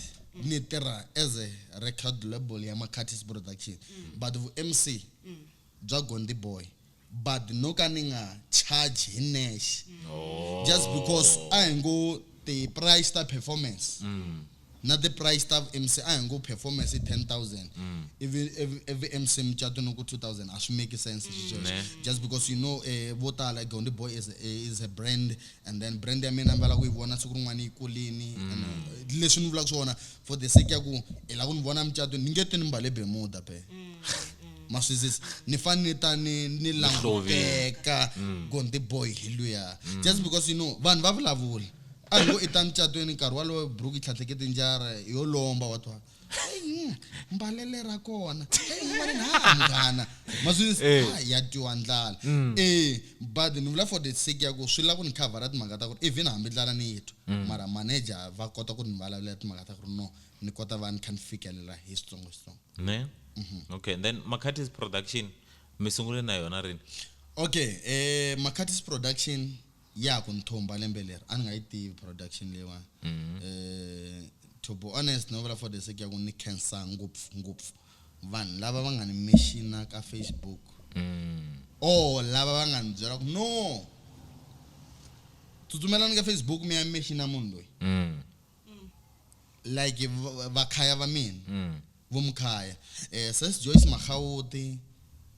ni tirha as a record label ya Makhatis Production, but vo MC bya Gondi Boy, but no ka ni nga charge hi nexe. Oh. Just because a hi ngo ti price ta performance na ti price ta MC, a hi ngo performance i 10,000. Even every MC mucato ni ku 2,000 a swi make sense sweswo. Ne. Just because you know, vo tala Gondi Boy is a brand, and then brand ya mina ni va lava ku yi vona siku rin'wana yi kulini. And leswi ni vulaka swona for the sake ya ku i lava ku ni vona mucato, ni nge ti ni mbale Bermuda pe. Ma swi twisisa? Ni fanele ni ta ni languteka Gondi Boy hi luya. Just because you know vanhu va vulavula. A hi ngo i ta mucatweni nkarhi walowo buruku yi tlhatlheke tinjara yo lomba wa twa. Hey, mbalele ra kona. Hey, n'wana ha munghana. Ma swi twisisa? Ah, ya twiwa ndlala. But ni vula for the sake ya ku swi lava ku ni khavhara timhaka ta ku ri even hambi ndlala ni yi twa, mara manager va kota ku ni vulavula timhaka ta ku ri no, ni kota va ni kha ni fikelela hi switsongo switsongo. Ne? Okay, and then Makhatis Production mi sungule na yona rini? Okay, Makhatis Production ya ku ni thumba lembe leri a ni nga yi tivi production leyiwani. To be honest, no vula for the sake ya ku ni khensa ngopfu ngopfu vanhu lava va nga ni mexina ka Facebook. Or lava va nga ni byela ku no, tsutsumelani ka Facebook mi ya mexina munhu loyi. Like vakhaya va mina. Vo Mukhaya. Sis Joyce Magauti,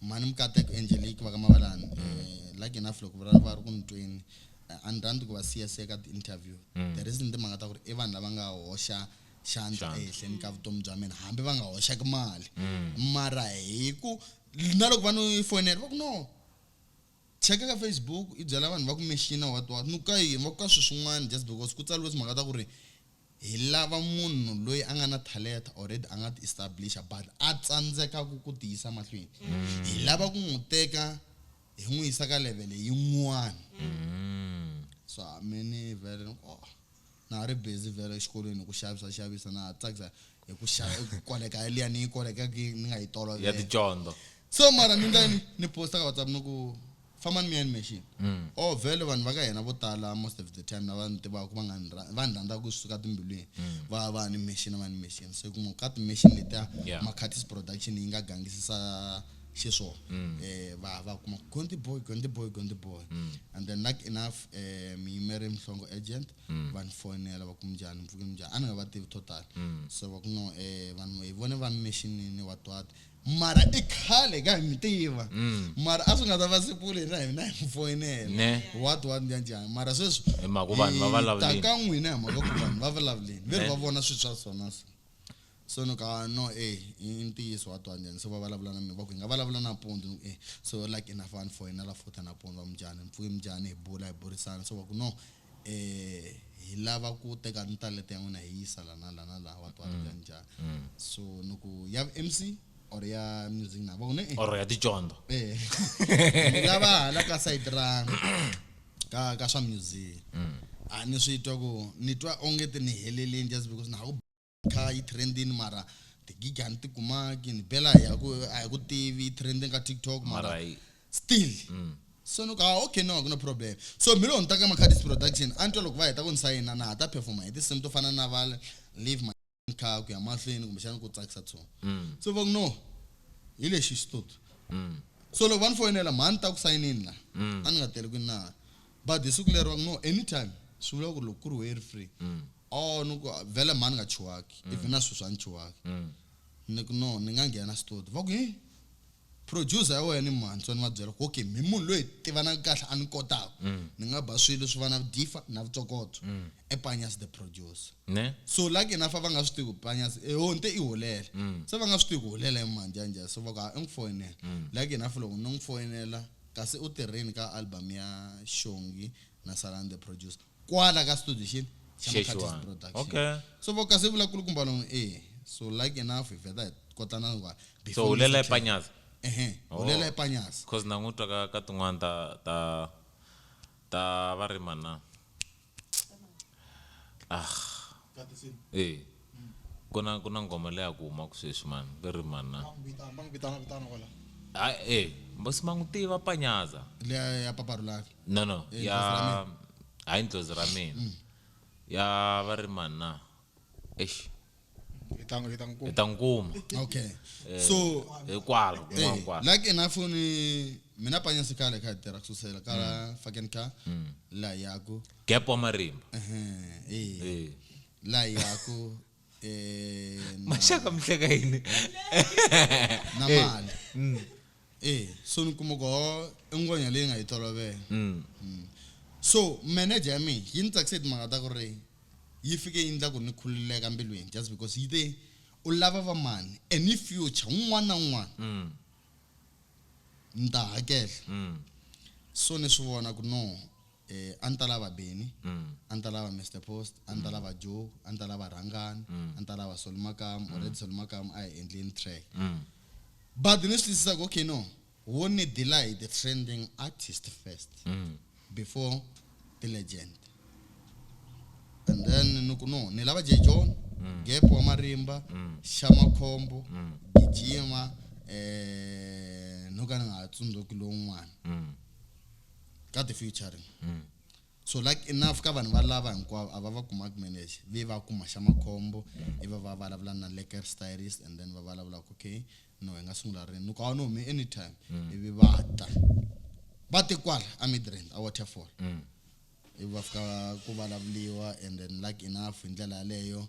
Mhani Mukateko Angelique va ka Mavalani. Like enough loko va ri ku ni tweni. A ni rhandzi ku va siya siya ka ti-interview. The reason timhaka ta ku ri i vanhu lava nga hoxa xandla ehenhleni ka vutomi bya mina, hambi va nga hoxaki mali. Mara hi ku na loko va ni fonela va ku no, cheka ka Facebook i byela vanhu va ku mexina what what, ni ku ka yini, va ku ka swilo swin'wana just because ku tsariwe timhaka ta ku ri hi lava munhu loyi a nga na talent already a nga ti establisha but a tsandzekaka ku ti yisa mahlweni. Hi lava ku n'wi teka hi n'wi yisa ka level yin'wana. So a me ni vhele ni ku, oh, na ha ri busy vhele exikolweni ku xavisa xavisa, na ha tsakisa hi ku xava, hi ku koleka liya ni yi kolekaka ni nga yi tolovela. Ya tidyondzo. So mara ni ndla yini? Ni posta ka WhatsApp ni ku fambani mi ya ni mexini. Oh, vhele vanhu va ka hina vo tala most of the time lava ni tivaka va nga ni va ni rhandzaka kusuka timbilwini, va ni mexini, va ni mexini. Se kuma ka timexini letiya, Makhatis Production yi nga gangisisa xiswona. Va kuma Gondi Boy, Gondi Boy, Gondi Boy. And then like enough, muyimeri Mhlongo agent, va ni fonela va ku minjhani, mpfhuke minjhani, a ni nga va tivi total. So va ku no, vanhu hi vone va mexinini wa twat. Mara i khale ka hi mi tiva. Mara a swi nga ta va sipule na hina hi mi foyinela. Ne. What, what, njhani, njhani. Mara sweswi Hi mhaka ku vanhu va hi vulavuleni. ta ka n'wina hi mhaka ku vanhu va vulavuleni. Ve ri Ne. va vona swilo swa swona so. So ni ka, no, i ntiyiso wa twa njhani. Se va vulavula na mina, va ku hi nga vulavula nampundzu, ni ku, So like enough va ni foyinela futhi nampundzu, va minjhani, mpfuke minjhani, hi bula, hi burisana. So va ku no, hi lava ku teka ntalete ya n'wina hi yisa la na la na la, wa twa njhani, njhani. So ni ku ya MC or ya music na va ku ne, Or ya tidyondzo. Ni lava hala ka side ra ka swa music. A ni swi twa ku ni twa onge ti ni heleleni just because na ha ku kha yi trending mara tigigi a ni ti kumaki, ni bela hi ya ku a hi ku tivi yi trending ka TikTok mara Mara yi still. So ni ku, ah, okay, no, no problem. So mi lo ni ta ka Makhatis Production, a ni twa loko va heta ku ni sayina na ha ta performa hi tinsimu to fana na va Leave My Car ku ya mahlweni kumbexana ku tsakisa tsona. So va ku no, hi lexi xitutu. So loko va ni foyinela mhani ta ku sayinini la, a ni nga teli kwini na. But hi siku leri va ku no, anytime, swi vula ku loko ku ri wehe ri free. Oh, ni ku vhele mhani nga chuhaki, even na sweswi a ni chuhaki. Ni ku no, ni nga nghena studio. Va ku, hey, Producer ya wena i mani? So ni va byela ku okay, mi munhu loyi tivanaka kahle a ni kotaka. Ni nga ba swilo swi va na difa na vutsokotso. I Panyas the producer. Ne? So lucky enough a va nga swi tivi ku Panyas e ho nte i holela. Se va nga swi tivi ku holela i mani njhani njhani. So va ku ha i n'wi foyinela. Lucky enough loko ni n'wi foyinela kasi u tirhini ka album ya Xongi na Salani the producer. Kwala ka studio xini xa Xexiwani. Makhathisi Production. Okay. So vo kasi vula kulukumba lomu e. So lucky enough hi vheta hi kota na wa So hulela i Panyaza. Ehe, hulela i Panyaza. Cause na n'wi twa ka ka tin'wana ta ta ta va ri mana. Ah. Eh. Ku na ku na nghoma leyi ya ku humaka sweswi mani, va ri mana. Va n'wi vitana, va n'wi vitana vitana kwala. Hayi eh, mbosi ma n'wi tiva Panyaza. Liya ya Papa Rhulani. No no, Eh, ya Ndlozi ra mina. hayi Ndlozi ra mina. Ya va ri mana. Eish. Hi ta hi ta n'wi Hi kuma. ta n'wi kuma. Okay. So Hi kwala, kun'wana eh, kwala. lucky enough ni mina Panyaza khale kha hi tirha ku susela ka fucking ka la yaku. Gap wa marimba. Ehe, eh. Eh. La yaku eh Maxaka mi hleka yini? na mali. Eh, so ni kuma ku ho i nghonya leyi nga yi tolovela. So manager ya mina yi ni tsakise hi timhaka ta ku ri yi fike yi endla ku ni khululeka mbilwini just because yi te u lava va mani any future un'wana na un'wana ni ta hakela. So ni swi vona ku no a ni ta lava Benny, a ni ta lava Mr Post, a ni ta lava Joe, a ni ta lava Rhangani, a ni ta lava Solly Makamu. Already Solly Makamu a hi endleni track. But ni swi twisisa ku okay no, wo ni deal hi the trending artist first before the legend. And then ni ku no, ni lava J John, Gap wa Marimba, Xama Khombo, Gijima, no ka ni nga ha tsundzuki lowun'wana. Ka the featuring. So like enough ka vanhu va lava hinkwavo a va va kumaki manager, ve va kuma Xama Khombo, ivi va vulavula na Lekker Stylist and then va vulavula ku okay, no hi nga sungula rini. Ni ku a no me anytime. Ivi va ta. Va te kwala a Midrand a Waterfall. Ivi va fika ku vulavuriwa and then like enough hi ndlela yaleyo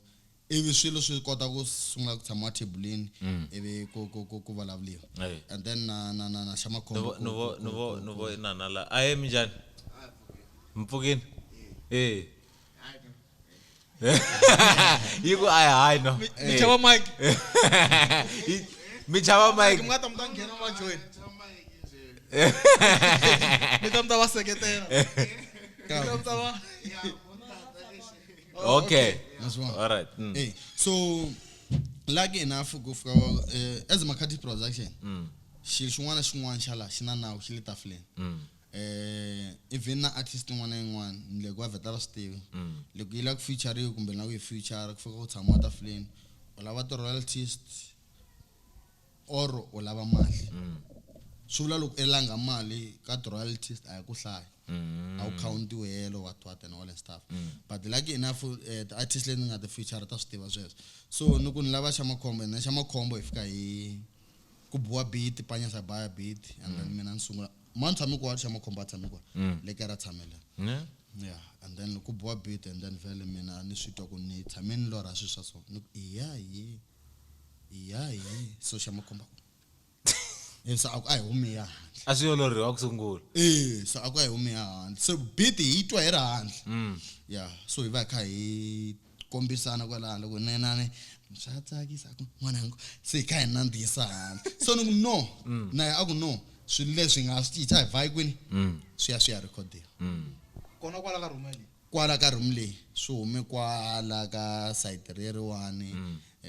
ivi swilo swi kota ku sungula ku tshama thebulini ivi ku ku ku ku vulavuriwa. Eh. And then na na na na Xama Khombo Ni vo ni vo ni vo inana la. Ahe minjhani? Mpfukini? Eh. Yi ku a hi no. Mi chava mic. Mi chava mic. Mi nga ta mi ta nghena va join. Mi ta mi ta va seketela. Mi ta mi ta va Okay. That's one. All right. Eh, so lucky enough ku fika as Makhathisi Production. Xilo xin'wana na xin'wana xa laha xi na nawu xi le tafuleni. Even na artist yin'wana na yin'wana ni le ku va vheta va swi tiva. Loko yi lava ku feature-riwa kumbe na ku yi feature ku fika ku tshamiwa tafuleni u lava ti-royalties or u lava mali. Swi vula loko i langa mali ka ti-royalties a hi ku hlaya. A wu count-iwi helo what what and all and stuff. But lucky enough ti-artist leti ni nga ti feature ta swi tiva sweswo. So ni ku ni lava Xama Khombo and then Xama Khombo hi fika hi ku biwa beat, Panyaza baya beat and then mina ni sungula. Mani tshame kwala Xama Khombo a tshame kwala. Leke ra tshamela. Ne? Yeah, and then ku biwa beat and then vhele mina ni swi twa ku ni tshame ni lorha swilo swa so. Ni ku iya ye. Iya ye. So Xama Khombo. So a ku a hi humi ya handle. A swi yo lorhiwa ku sungula. Eh, so a ku a hi humi ya handle. So beat hi yi twa hi ri handle. Yeah, so hi va hi kha hi kombisana kwala handle ku nenani swa tsakisa ku n'wananga. Se hi kha hi nandzihisa handle. So ni ku no, na yena a ku no, swilo leswi hi nga swi cinca hi vhayi kwini? Swi ya swi ya rhekhodiwa. Kona kwala ka room leyi. Kwala ka room leyi swi hume kwala ka side reriwani.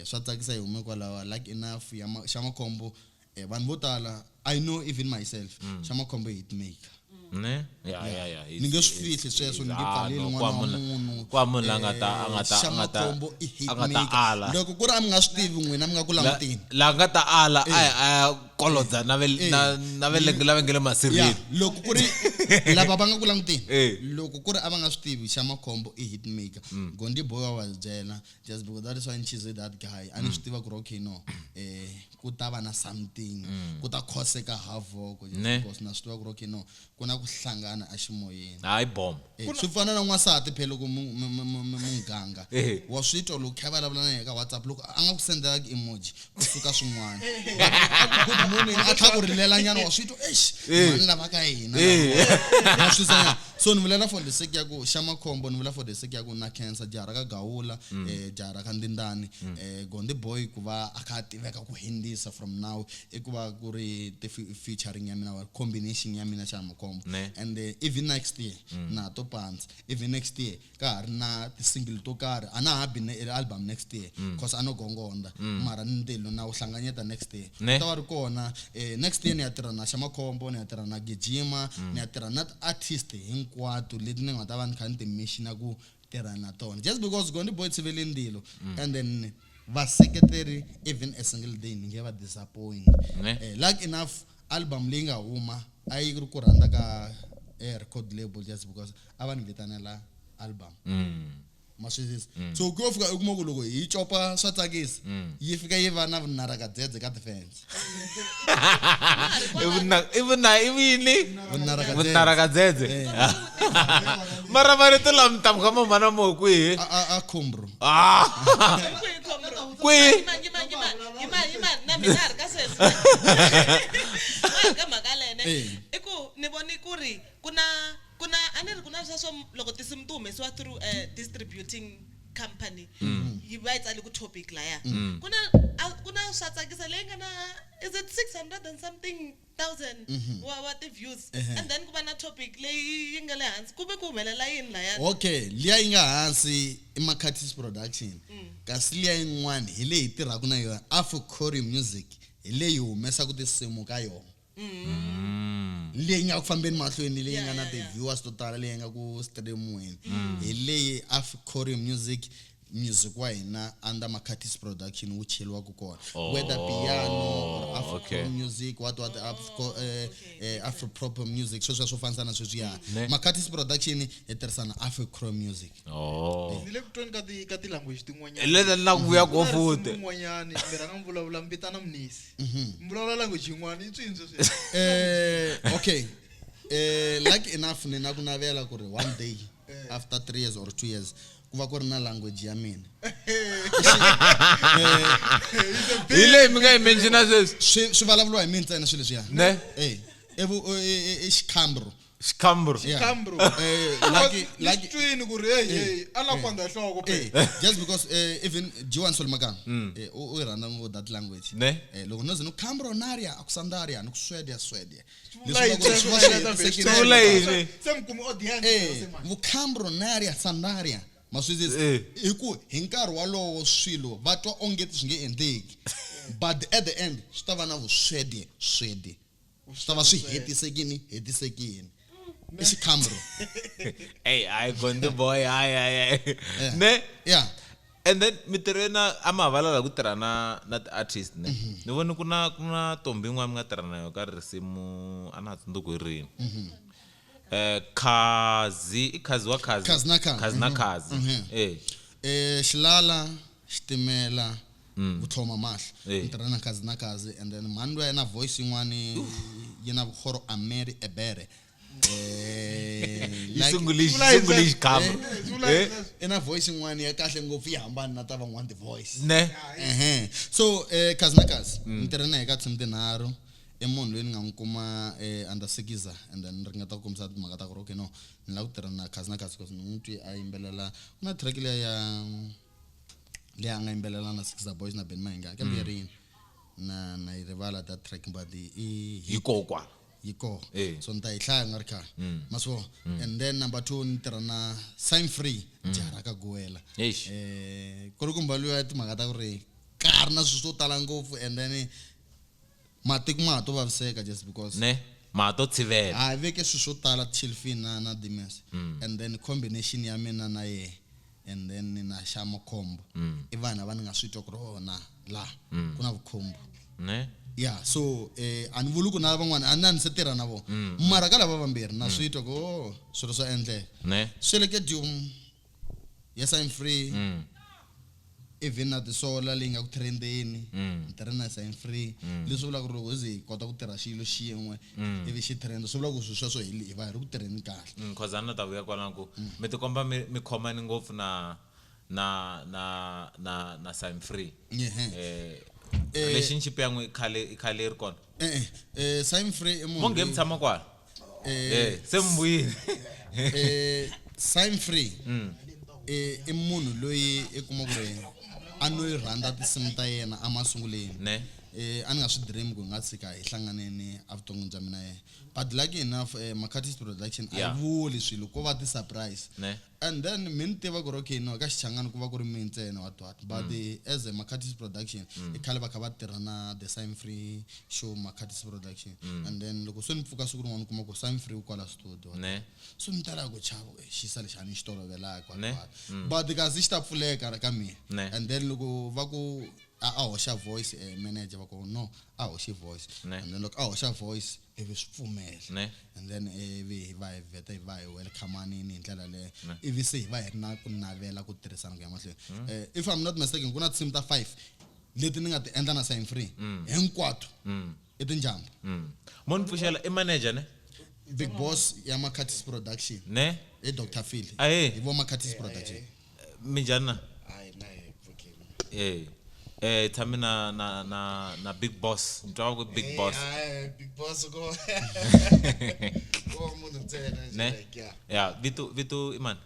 Swa tsakisa hi hume kwalawa like enough ya Xama Khombo. Vanhu vo tala I know even myself Xama Khombo i hitmaker. Ne? Ya ya ya. Ni nge swi fihli sweswo, ni nge pfaleli n'wana wa munhu. Kwa munhu la nga ta a nga ta a Xama nga ta Khombo i a nga ta hitmaker. ala. Loko ku ri a mi nga swi tivi n'wina mi nga ku languteni. La nga ta ala a kolodza na ve na na ve lava nge le masirheni. Yeah, loko ku ri lava va nga ku languteni. Loko ku ri a va nga swi tivi Xama Khombo i hitmaker. Gondi Boy wa va byela just because that is why ni choose that guy. A ni swi tiva ku ri okay no, ku ta va na something, ku ta khoseka havoc just because na swi tiva ku ri okay no, ku na ku hlangana eximoyeni. Hayi bomb. Swi fana na n'wansati phela loko muganga. Wa swi twa loko kha vulavula na yena ka WhatsApp loko a nga ku sendela emoji kusuka swin'wana. Good morning a tlha ku rilela nyana wa swi twa eish mani lava ka hina wa swi twisisa so ni vulela for the sake ya ku xa makhombo ni vula for the sake ya ku na cancer jaha ra ka gawula jaha ra ka ndindani gondi boy ku va a kha a tiveka ku hindzisa from now i ku va ku ri ti featuring ya mina or combination ya mina xa makhombo. Ne. And even next year na to panza, even next year ka ha ri na ti-single to karhi, a na ha bi ne album next year cause a no gongonda mara ni ntilo na wu hlanganyeta next year. Ne. Ta va ri kona next year ni ya tirha na xamakhombo, ni ya tirha na gijima, ni ya tirha na ti-artist hinkwato leti ni nga ta va ni kha ni ti-mission ku tirha na tona just because Gondi Boy tshivele ndilo and then vaseketeri even a single day ni nge va disappoint. Ne. Like enough album leyi nga huma a yi ri ku rhandza ka record label just because a va ni vitanela album. Ma swi twisisa? So ku yo fika u kuma ku loko hi copa swa tsakisa yi fika yi va na vunaraka-dzedze ka defense. I vuna i vini? Vunaraka-dzedze. Vunaraka-dzedze. Mara marito lama tamuka mamana mo kwihi? A khumbro. Ah. Kwihi khombo? Kwihi? Yima, yima, yima, yima, yima, na mina ha ri ka sweswi. Ma ri ka mhaka lene. I ku ni voni ku ri ku na a ni ri ku na sweswo loko tinsimu ti humesiwa through distributing company yi va yi tsale ku topic laya ku na swa tsakisa leyi nga na, is it 600 and something thousand wa ti-views, and then ku va na topic leyi yi nga le hansi, ku ve ku humelela yini laya? Okay, liya yi nga hansi i Macatis Production, kasi liya yin'wana hi leyi hi tirhaka na yona Afrocore Music, hi leyi humesaka tinsimu ka yona, leyi nga ku fambeni mahlweni, leyi nga na ti-viewers to tala, leyi nga ku streamiweni, hi leyi Afrocore Music. Music wa hina under Macatis Production wu cheliwaka kona, whether piano or Afro music, what afro, afro proper music, sweswiya swo fanisa na sweswiya. Ne. Macatis Production hi tirhisana Afro Music. Oh. Ni le ku tweni ka ti-language tin'wanyana. Leta ni la ku vuya ko Ku na futhi. risimu rin'wanyani mi rhanga mi vulavula mi vitana munisi, mi vulavula language yin'wana yi tswini sweswi. Okay, like enough ni na ku navela ku ri one day after 3 years or 2 years ku va ku ri na language ya mina. Hi leyi mi nga yi mentiona sweswi. Swi vulavuriwa hi mina ntsena swilo leswiya. Ne. I xikhambro. Xikhambro. Yeah. Khambro. Like Twini ku ri hey hey a la kwanda nhloko. Just because even G1 Solmakam u yi rhandza ngopfu that language. Ne. Loko no ze no khambro naria akusandaria ni ku swedia swedia. Vula yini Leswi sweswo? va swi hetisekile. Swi vula yini? Se mi kumi audience se manje. Vukhambro naria sandaria, ma swi twisisa? Hi ku hi nkarhi walowo swilo va twa onge swi nge endleki, but at the end swi ta va na vuswede swede, swi ta va swi hetisekini hetisekini, i xikhambro. Hey, I Gondi Boy, hayi hayi hayi. Ne. Yeah. And then mitirho yena a ma valala ku tirha na ti-artist, ne? Ni voni ku na tombi yin'wana mi nga tirha na yo ka risimu, a na ha tsundzuki hi rini. Khazi i khazi wa khazi. Khazi na Khazi. Khazi na khazi. Xilala xitimela vutlhoma mahlo. Ni tirha na Khazi na Khazi and then mhani luya na voice yin'wani yi na vuhoro ameri ebere. Yi sungule yi sungule xikhamba. Vula yini sweswo? I na voice yin'wana ya kahle ngopfu, yi hambana na ta van'wana ti-voice. Ne. Ehe, so Khazi na Khazi ni tirha na hi ka tinsimu tinharhu, i munhu loyi ni nga n'wi kuma under Sikiza and then ni ringeta ku kombisa timhaka ta ku ri okay, no, ni lava ku tirha na Khazi na Khazi because ni n'wi twi a yimbelela ku na track liya ya leyi a nga yimbelela na Sikiza Boys na Ben Mahinga, kambe yi ri yini na yi rivala that track, but i Yi kokwala. Yi kona. So ni ta yi hlaya nga ri khale, ma swi vona. And then number two ni tirha na Sign Free, jaha ra ka Guwela. Eish. Kulukumba luya timhaka ta ku ri ka ha ri na swilo swo tala ngopfu and then matiko ma ha to vaviseka just because Ne. Ma to tshivela. Ha veke swilo swo tala Chilfin na Dimes and then combination ya mina na yehe and then na xa makhombo i vanhu lava ni nga swi twa ku ri ona la ku na vukhombo. Ne. Yeah, so a ni vuli ku na van'wana a ni se tirha na vona, mara ka lava vambirhi na swi twa ku oh, swilo swa endleka. Ne. Swi le ke dum, yes, I'm free. Even na tisola leyi nga ku trendeni ni tirha na Sign Free, leswi vulaka ku ri loko hi ze hi kota ku tirha xilo xin'we ivi xi trend, swi vula ku swilo sweswo hi va hi ri ku tirheni kahle. Cause a ni ta vuya kwalano ku mi tikomba mi khomani ngopfu na Sign Free. Ehe. Relationship ya n'wi khale i khale yi ri kona. E-e, Simon Free i munhu Mo nge mi loyi- tshama kwala. Se mi vuyile. Simon Free i munhu loyi i kuma ku ri a no yi rhandza tinsimu ta yena emasunguleni. Ne. A ni nga swi dream ku hi nga tshika hi hlanganeni evuton'wini bya mina yena. But lucky enough, Makhathisi Production a yi vuli swilo, ko va ti-surprise. Ne. And then mi ni tiva ku ri okay, no, ka Xichangani ku va ku ri mina ntsena what what. But as a Makhathisi Production, i khale va kha va tirha na the Simon Free show Makhathisi Production. And then loko se ni pfuka siku rin'wana ni kuma ku Simon Free u kwala studio. Ne. So ni tala ku chava, xisa lexi a ni xi tolovelaka, what Ne. what. But kasi xi ta pfuleka ka mina. Ne. And then loko va ku a hoxa voice, manager va ku no, a hoxi voice. Ne. And then loko a hoxa voice, ivi swi pfumela. Ne. And then ivi hi va hi vheta hi va hi welcome-anini hi ndlela leyo. Ne. Ivi se hi va hi ri na ku navela ku tirhisana ku ya mahlweni. If I'm not mistaken, ku na tinsimu ta 5 leti ni nga ti endla na Simon Free. Hinkwato. I tinjambu. Mo ni pfuxela i manager ne? Big Boss ya Makhathisi Production. Ne? I Doctor Phil. Ahee. Hi vo Makhathisi Production. Minjhani na? Hayi, na hi pfukile. Tshame na Big Boss. Ni twa va ku Big Boss. Hayi, Big Boss ko. Ko munhu ntsena nje, Ne? like, yeah. Yeah, vito i mani?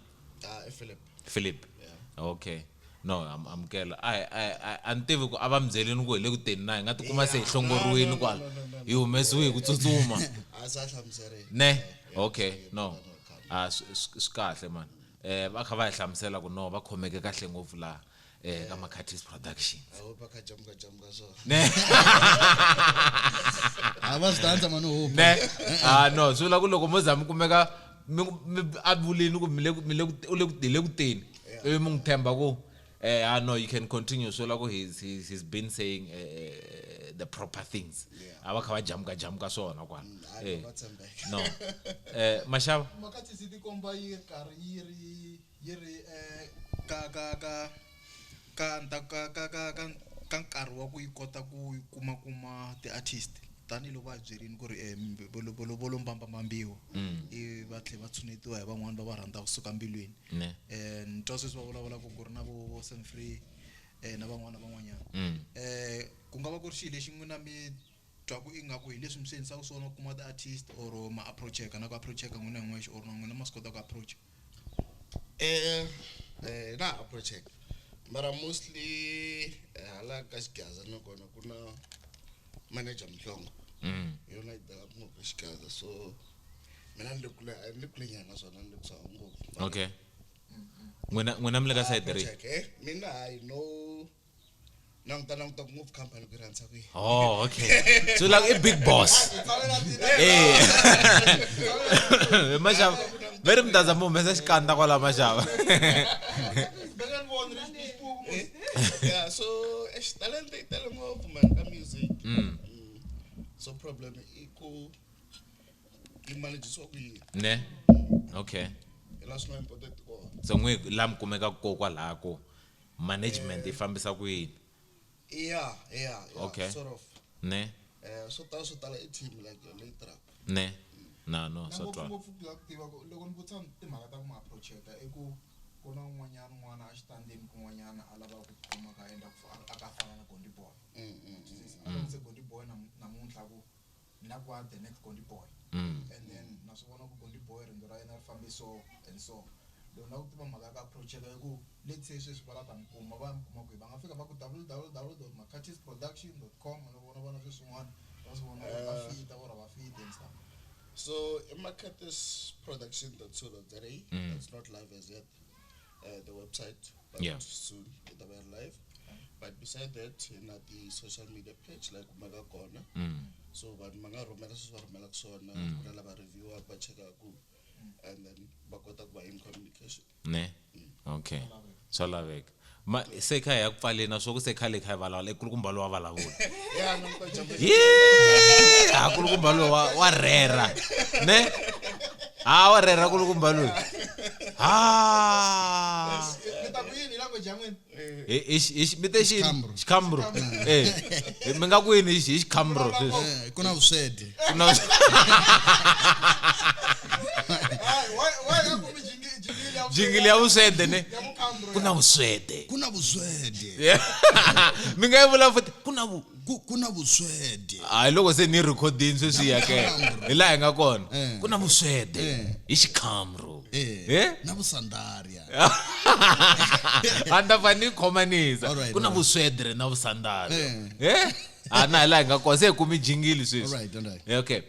I Philip. Philip. Yeah. Okay. No, amukela. Ai, ai, ai, a ni tivi ku a va mi byelini ku hi le ku teni na hi nga tikuma se hi hlongoriwile No, no, no, kwala. no, no, no, no. Hi humesiwe hi ku tsutsuma. A sa hlamuserile. Ne? Yeah, Okay, yeah, no. no, no, Swi kahle man. Va kha va hi hlamusela ku no, va khomeke kahle ngopfu laha, ka Makhathisi Production. I hope a kha jamuka jamuka swona. Ne? A va swi rhandza mani hope. Ne? No, swi vula ku loko mo za mi kumeka mi ku, mi a vulini ku mi le ku, mi le ku, u le ku, hi le ku teni. Ivi mi n'wi tshemba ku, no, you can continue. Swi vula ku he's been saying the proper things. Yeah. A va kha va jamuka jamuka swona kwala. Hayi, va tshembeka. No. Mashava? Makhathisi ti komba yi ri karhi yi ri, yi ri, ka, ka, ka, ka nta, ka, ka, ka, ka, ka nkarhi wa ku yi kota ku yi kuma, kuma ti-artist. Tanihiloko va hi byerini ku ri, vo lo mbambambambiwa. Ivi va tlhela va tshunetiwa hi van'wani va va rhandzaka kusuka mbilwini. Ne. Ni twa sweswi va vulavulaka ku ri na vo Sam Free, na van'wana na van'wanyana. Ku nga va ku ri xilo lexi n'wina mi twaku ingaku hi leswi mi swi endlisaka swona ku kuma ti-artist or ma approach-eka na ku approach-eka n'wina hi n'wexe or na n'wina ma swi kota ku approach? Na approach-eka. Mara mostly, hala ka Xigaza na kona ku na manager Mhlongo. Yona yi dala ngopfu Xigaza, so mina ni le kule, a ni le kule nyana naswona ni le kusuhi ngopfu. Okay. N'wina mi le ka side ri? Approach-eka, mina hayi, no. Languta ngopfu company ku yi rhandza ku yini. Oh, okay. So like i big boss. Maxava, ve ri mi ta za mi humesa xikandza kwala Maxava. Yeah, so talent yi tele ngopfu man ka music. So problem i ku yi manage-isiwa ku yini. Ne? Okay. Hi laha swi nga important kona. So n'wi laha mi kumekaka kona kwalaho ku management yi fambisa ku yini? Yeah, yeah, yeah, Okay. sort of. Ne? Swo tala, swo tala i team like leyi tirhaka. Ne? Na, no, Na swa twala. ngopfu ngopfu ku lava ku tiva ku loko ni vutisa timhaka ta ku ma approach-eka i ku ku na un'wanyana n'wana a xitandini kun'wanyana a lava ku tikuma a endla ku a ka fana na Gondi Boy. A va se Gondi Boy namuntlha ku ni lava ku va the next Gondi Boy. And then na swi vona ku Gondi Boy riendzo ra yena ri fambe so and so. Loko na ku tiva mhaka ya ku approach-eka i ku let's say sweswi va lava ta mi kuma, va mi kuma kwihi? Va nga fika va ku w w w dot makhathisproduction dot com, loko vona vona sweswi swin'wana, va swi vona ku va fita or a va fiti and stuff. So makhatisproduction dot co dot za, it's not live as yet, the website, but soon it will be live. But beside that, in the social media page like Mega Corner, so vanhu va nga rhumela sweswi va rhumelaka swona, ku na lava review-aka, va chekaka, and then va kota ku va in communication. Ne? Okay. Swa laveka. Ma, se kha hi ya ku pfaleni, na swo ku se khale kha hi vulavula, i kulukumba lowa vulavula. Yeah, no, no, jump in. Yee! Ha, kulukumba lowa wa rhera. Ne? Ha, wa rhera kulukumba loyi. Ha! Mi ta ku yini hi language ya n'wina? Mi te xini? Xikhambro. Xikhambro. Mi nga ku yini hi xikhambro sweswi? Ku na vusweti. Ku na vusweti. Hayi, why a ku mi jingili ya vusweti? Jingili ya vusweti, ne? Ya vukhambro, Ku na vusweti. Ku Ku na vuswede. Mi nga yi vula futhi ku na vu Ku na vuswede. Hayi, loko se ni rhekhodini sweswi ya ke hi laha hi nga kona. Eh. Ku na vuswede Eh. hi xikhamro. Eh. Eh? Na vusandaria. A ni ta fa ni khomanisa. Alright, Ku na alright. vuswedere na vusandaria. Eh. Eh? A na hi laha hi nga kona, se hi kumi jingili sweswi. Alright, alright. Eh, okay.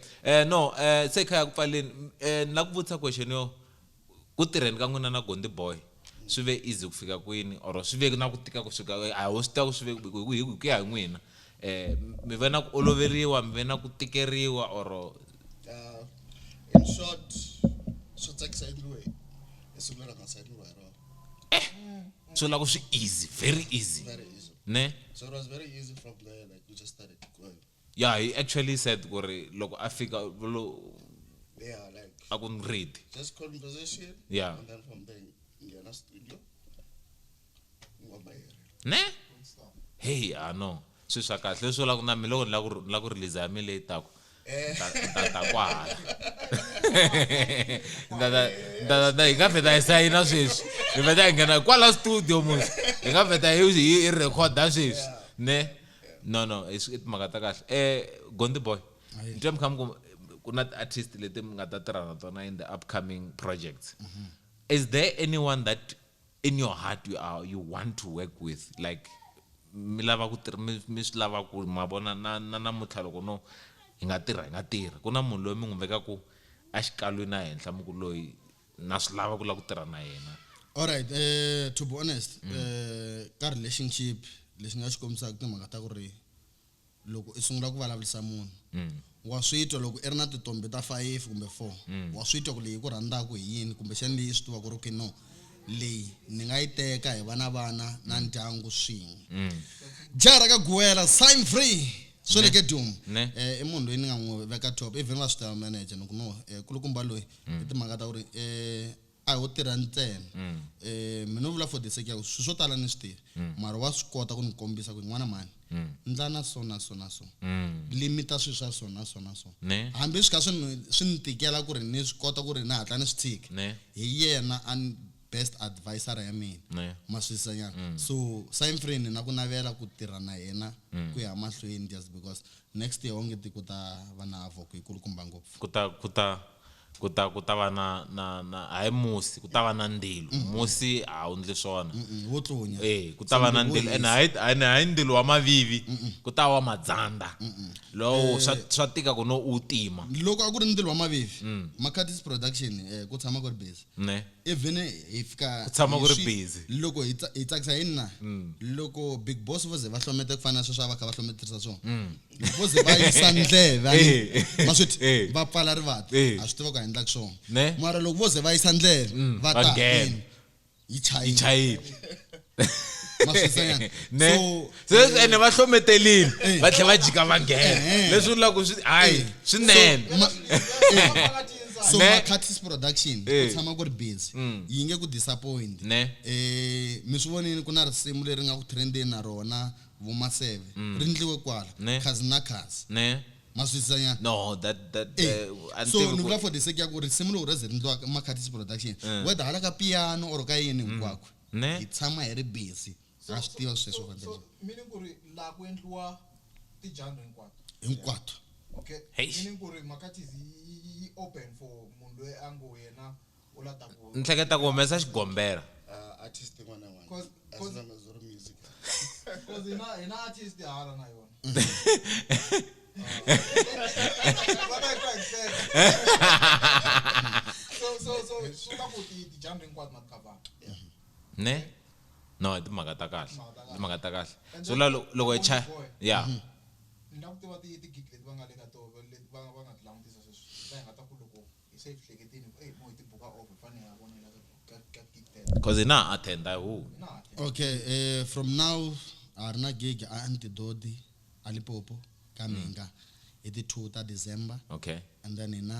No, se kha ya ku pfaleni, ni la ku vutisa question yo ku tirheni ka n'wina na Gondi Boy swi ve easy ku fika kwini or swi ve na ku tika ku fika, a ho swi tiva ku swi ve hi ku ya hi n'wina, mi ve na ku oloveriwa, mi ve na ku tikeriwa or? In short, swo tsakisa endliwe hi siku leri nga sayiniwa hi rona. Swi la ku swi easy, very easy. Very easy. Ne? So it was very easy from there, like we just started going. Yeah, he actually said ku ri loko a fika lo Yeah, like a ku ni ready. Just conversation. Yeah. And then from there, nghena studio. Ngoma yi ri. Ne? Hey, I know. Swi swa kahle leswi vulaka na mina loko ni lava ku ni lava ku release ya mina leyi taku ta kwahala. Ta hi nga vheta hi sayina sweswi, hi vheta hi nghena kwala studio mos, hi nga vheta hi recorda sweswi ne. No, i timhaka ta kahle. Gondi Boy, ni twa mi kha mi ku ku na ti-artist leti mi nga ta tirha na tona in the upcoming projects. Is there anyone that in your heart you want to work with, like mi lava ku tirha, mi swi lava ku ma vona na namuntlha loko no hi nga tirha, hi nga tirha, ku na munhu loyi mi n'wi vekaku exikalwini a henhla mi ku loyi na swi lava ku lava ku tirha na yena? All right, to be honest, ka relationship lexi nga xi kombisaka timhaka ta ku ri loko i sungula ku vulavurisa munhu, wa swi twa loko i ri na tintombi ta 5 kumbe 4, wa swi twa ku leyi ku rhandzaka hi yini, kumbexana leyi swi tivaka ku ri okay, no, leyi ni nga yi teka hi va na vana na ndyangu swin'we. Jara ka Guwela, sign free, swo le ke Dum. Ne. I munhu loyi ni nga n'wi veka top, even va swi tiva manager ni ku no, kulukumba loyi i timhaka ta ku ri, a ho tirha ntsena. Mina no vula for the sake ya ku swilo swo tala ni swi tivi, mara wa swi kota ku ni kombisa ku n'wana mhani, ndla na so na so na so, limita swilo swa so na so na so. Ne. Hambi swi kha swi ni tikela ku ri ni swi kota ku ri ni hatla ni swi tshika, Ne. hi yena a ni best advisor ya mina. Ne. Ma swi twisisa-nyana? So sign free ni na ku navela ku tirha na yena ku ya mahlweni, just because next year onge ti ku ta va na avoko yi kulukumba ngopfu. Ku ta, ku ta, ku ta, ku ta va na, na, na, hayi musi, ku ta va na ndilo. Musi a wu ndli swona. Wo tlunya. Ku ta va na Swi ndilo. ndzi Ene hayi, ene hayi ndilo wa mavivi, ku ta wa madzanda. Lowo swa tika ku no u tima. Loko a ku ri ndilo wa mavivi, Makhatis Production, ku tshama ku ri busy. Ne. Even hi fika Ku tshama ku ri hi swi busy. Loko hi tsakisa hi na, loko Big Boss vo ze va hlometa ku fana na sweswi a va kha va hlometerisa swona. Loko vo ze va yisa ndleve, a ni ma swi twi, va pfala rivati, a swi tiva ku a endlaka swona. Ne. Mara loko vo ze va yisa ndleve, va Va ta nghena. in, yi chayile. Yi chayile. Ma swi twisisa nyana? Ne. So, Se ene va hlometelile, Eh. va tlhela va jika va nghena. Eh. Leswi vulaka ku swi, hayi, Eh. swinene. So, so Ne. Makhatis Production, ku Eh. tshama ku ri busy. Yi nge ku disappoint. Ne. Mi swi vonile ku na risimu leri nga ku trendeni na rona, vo Maseve. Ri ndliwe kwala. Ne. Khazi na khazi. Ne. Ma swi twisisa nyana? No, that, that, Eh, a ni so tivi ni ku vula for the sake ya ku risimu loko ri ze ri ndliwa ka Makhatis Production, whether hala ka piano or ka yini hinkwako, Ne. hi tshama hi ri busy. Ha swi tiva sweswo ku endla Meaning ku ri laha ku endliwa ti-genre hinkwato. Hinkwato. Okay. Hey. Meaning ku ri Makhatis yi open for munhu loyi a ngo yena u la ta ku Ni hleketa ku humesa xigombela. Artist yin'wana na yin'wana. As long as u ri music. Cause hina artist hala na yona. Va ta yi twa hi hleka. So swi vula ku ti-genre hinkwato ma ti cover. Ne? No, i timhaka ta kahle. Timhaka ta kahle. Timhaka ta kahle. And So then la loko hi Boy. cha, yeah. Ni lava ku tiva ti-gig leti va nga le ka tona, leti va nga ti langutisa sweswi. La hi nga ta ku loko hi se hi hleketile ku, ey, mo hi ti buka off, hi fanele hi ya vona la ka gig teto. Because hi na ha attend-a hi hu. Hi na ha attend. Okay, from now a ri na gig a Antidodi, a Limpopo, ka Mhinga, hi ti 2 ta December. Okay. And then hi na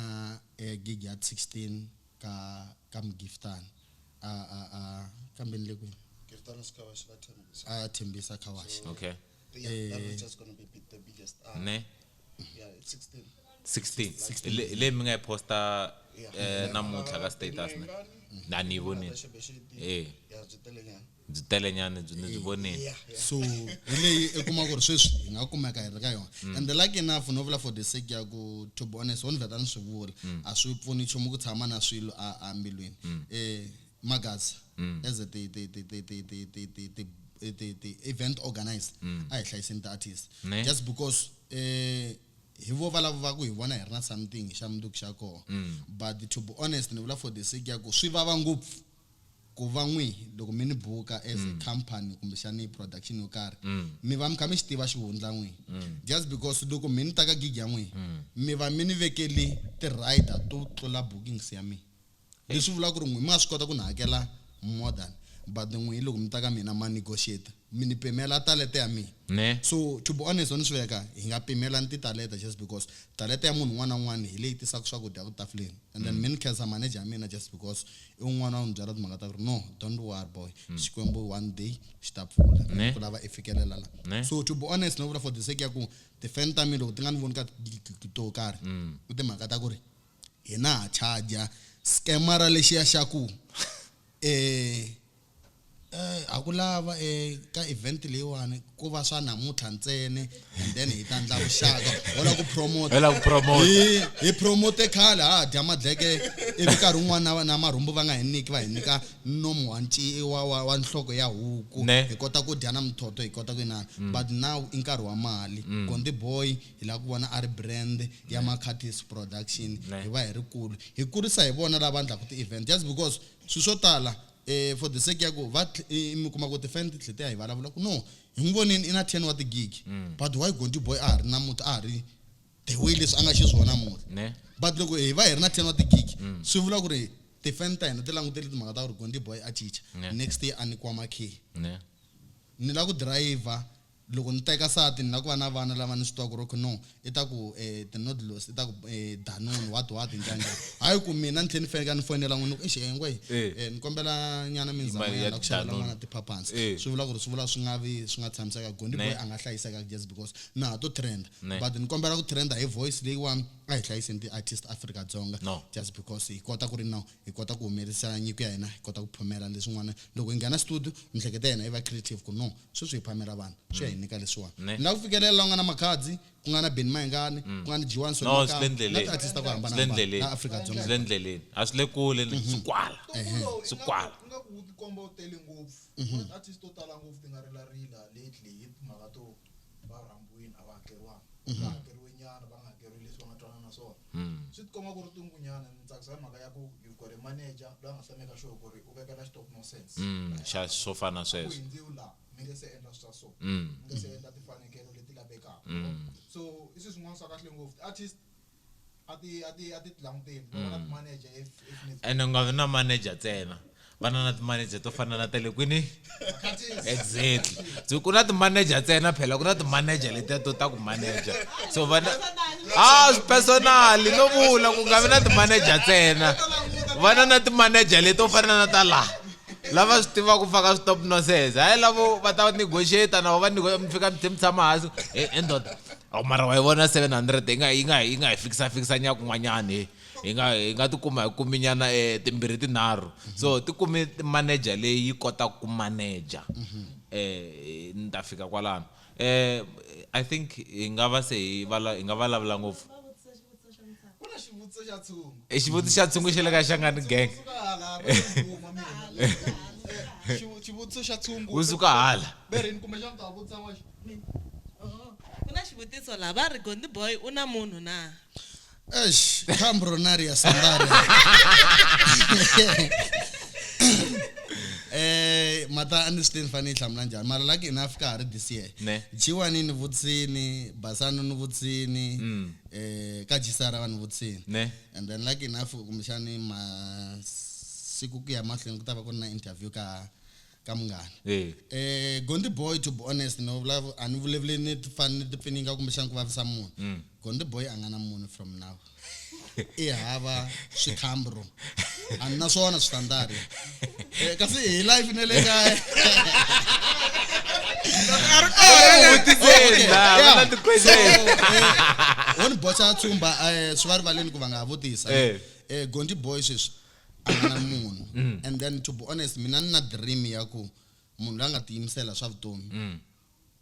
gig ya 16 ka Mgiftani. Kambe ni le kwini? Giftani swi kava xi va Thembisa. A Thembisa Khawaxa. Okay. Yeah, that was just going to be the biggest. Ne? Yeah, it's 16. 16 Le- leyi mi nga yi posta eh, namuntlha ka status ne na ni yi vonile Eh. Ya byi telenyana. Byi telenyana byi ni byi vonile. Yeah, yeah. So hi leyi i kuma ku ri sweswi hi nga kumeka hi ri ka yona. And like enough no vula for the sake ya ku to be honest wo ni vheta ni swi vula a swi pfuni nchumu ku tshama na swilo a a mbilwini. Magaza as a ti ti ti ti ti ti ti ti ti ti ti event organizer a hi hlayiseni ti-artist. Ne. Just because hi vo va lava va ku hi vona hi ri na something xa mundzuku xa kona. But to be honest ni vula for the sake ya ku swi vava ngopfu ku va n'wi loko mi ni buka as a company kumbexani production yo karhi mi va mi kha mi xi tiva xihundla n'wi. Just because loko mi ni ta ka gig ya n'wi mi va mi ni vekeli ti-rider to tlula bookings ya mina. Leswi vulaka ku ri n'wi mi nga swi kota ku ni hakela more than but n'wi loko mi ta ka mina ma negotiate mi ni pimela talete ya mina. Ne. So to be honest ni swi veka hi nga pimelani titalete just because talete ya munhu un'wana na un'wana hi leyi tisaka swakudya ku tafuleni. And then mi ni khensa manager ya mina just because i un'wana wa ni byela timhaka ta ku ri no don't worry boy Xikwembu one day xi ta pfula Ne. ku lava i fikelela la. Ne. So to be honest no vula for the sake ya ku ti-fan ta mina loko ti nga ni voni ka to karhi i timhaka ta ku ri hina ha charger scammer lexiya xa ku a ku lava ka event leyiwani ku va swa namuntlha ntsena and then hi ta endla vuxaka ho lava ku promote. Ho lava ku promote. Hi promote khale ha dya madleke ivi nkarhi wun'wana na marhumbu va nga hi nyiki va hi nyika nomu wa nci wa wa wa nhloko ya huku. Ne. Hi kota ku dya na mithotho hi kota ku inana. But now i nkarhi wa mali. Gondi Boy hi lava ku vona a ri brand ya Makhathisi Production. Ne. Hi va hi ri kulu hi kurisa hi vona lava endlaka ti-event just because swilo swo tala for the sake ya ku va mi kuma ku ti-fan ti tlhela ti ya hi vulavula ku no hi n'wi vonini i na 10 wa ti-gig. But why Gondi Boy a ha ri namuntlha a ha ri the way leswi a nga xiswona namuntlha. Ne. But loko hi va hi ri na 10 wa ti-gig swi vula ku ri ti-fan ta hina ti langutele timhaka ta ku ri Gondi Boy a cinca. Ne. Next year a nyikiwa makhiya. Ne. Ni lava ku driver loko ni teka sati ni lava ku va na vana lava ni swi tivaka ku ri okay, no i ta ku ti-noodles i ta ku Danone what what njhani njhani. Hayi ku mina ni tlhela ni fanekele ni fonela n'wini ni ku exi ngwe ni kombela nyana minzamo Mali ya ya ku xavela Danone. n'wana ti-papads. Swi vula ku ri swi vula swi nga vi swi nga tshamiseka. Gondi Ne. Boy a nga hlayiseka just because na ha to trend. Ne. But ni kombela ku trenda hi voice leyiwani a hi hlayiseni ti-artist Afrika-Dzonga. No. Just because hi kota ku ri now hi kota ku humelerisa nyiko ya hina hi kota ku phumela leswin'wana loko hi nghena studio miehleketo ya hina yi va creative ku no sweswi hi phamela vanhu swi ya hi nyika leswiwani. Ne. Ni lava ku fikelela laha ku nga na Makhadzi ku nga na Benny Mayengani ku nga na G1 No, Sonny swi le Makamba, na ndleleni. ti-artist ta ku Swi le hambanahambana ndleleni. la Afrika-Dzonga. Swi le ndleleni. A swi le kule ni swi kwala. Swi kwala. Ingaku wu tikomba wu tele ngopfu. Ti-artist to tala ngopfu ti nga rilarila lately hi timhaka to va rhambiwini a va hakeriwanga. Va hakeriwe nyana va nga hakeriwi leswi va nga twanana na swona. Swi tikomba ku ri tingunyana ni tsakisa hi mhaka ya ku you've got a manager loyi a nga swi make sure ku ri u vekela stop nonsense. Xa swo fana na Ku sweswo. hundziwi laha mi nge se endla swa so. Mi nge se endla timfanelo leti lavekaka. So i swilo swin'wana swa kahle ngopfu. Ti-artist a ti a ti a ti languteli va na ti-manager if needs. Ene u nga vi na manager ntsena. Va na na ti-manager to fana na ta le kwini? Exactly. So ku na ti-manager ntsena phela ku na ti-manager letiya to ta ku manager. So va na swi personal no vula ku nga vi na ti-manager ntsena. Va na na ti-manager leto fana na ta laha. Lava swi tivaka ku faka stop nonsense. Hayi lavo va ta negotiate na va mi fika mi tlhe mi tshama hansi. Ndoda. Awu mara wa yi vona 700 yi nga yi nga hi fikisa fikisa nya kun'wanyani. Hi nga tikuma hi kumi nyana timbirhi tinharhu. So ti kumi manager leyi yi kotaka ku manager. Ni ta fika kwalano. I think hi nga va se hi hi nga vulavula ngopfu. Ku na xivutiso xa tshungu. I xivutiso xa tshungu xi le ka Shangani Gang. Suka hala, va huma mina. Xivutiso xa tshungu. Wu suka hala. Berini kumbexana u ta vutisa n'waxi. Ku na xivutiso laha va ri Gondi Boy u na munhu na? Eish, Cambronaria Sandaria. Mata a ni swi tivi ni fanele ni hlamula njhani mara lucky enough ka ha ri this year. Ne. G1 ni vutisini, Basano ni vutisini, ka Gisara va ni vutisini. Ne. And then lucky enough kumbexani masiku ku ya mahlweni ku ta va ku ri na interview ka munghana. Gondi Boy to be honest no vula a ni vulavuli ni ti fani ni ti pfininga kumbexani ku vavisa munhu. Gondi Boy a nga na munhu from now. I hava swikhambro. A ni na swona switandari. Kasi hi life ne le kaya. Vutiseni la, va na ti-question. Wo ni boxa tsumba swi va rivaleni ku va nga ha vutisa. Gondi Boy sweswi a nga na munhu. And then to be honest, mina ni na dream ya ku munhu loyi a nga tiyimisela swa vutomi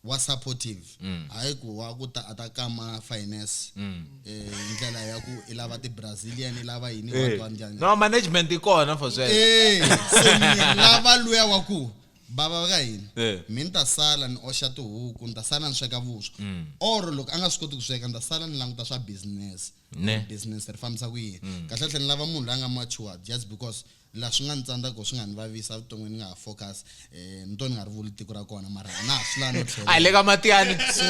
wa supportive, hayi ku wa ku ta a ta kama finance hi ndlela ya ku i lava ti-Brazilian, i lava yini, wa twa njhani. No, management yi kona for sweswo. So ni lava luya wa ku bava ka hina, mi ni ta sala ni oxa tihuku, ni ta sala ni sweka vuswa, or loko a nga swi koti ku sweka, ni ta sala ni languta swa business. Business ri fambisa ku yini. Kahlekahle ni lava munhu loyi a nga matured, just because laha swi nga ni tsandza ku swi nga ni vavisa vuton'wini, ni nga ha focus, ni to ni nga ri vuli tiko ra kona, mara a na ha swi laha no tlhela. A hi le ka Matiyani. So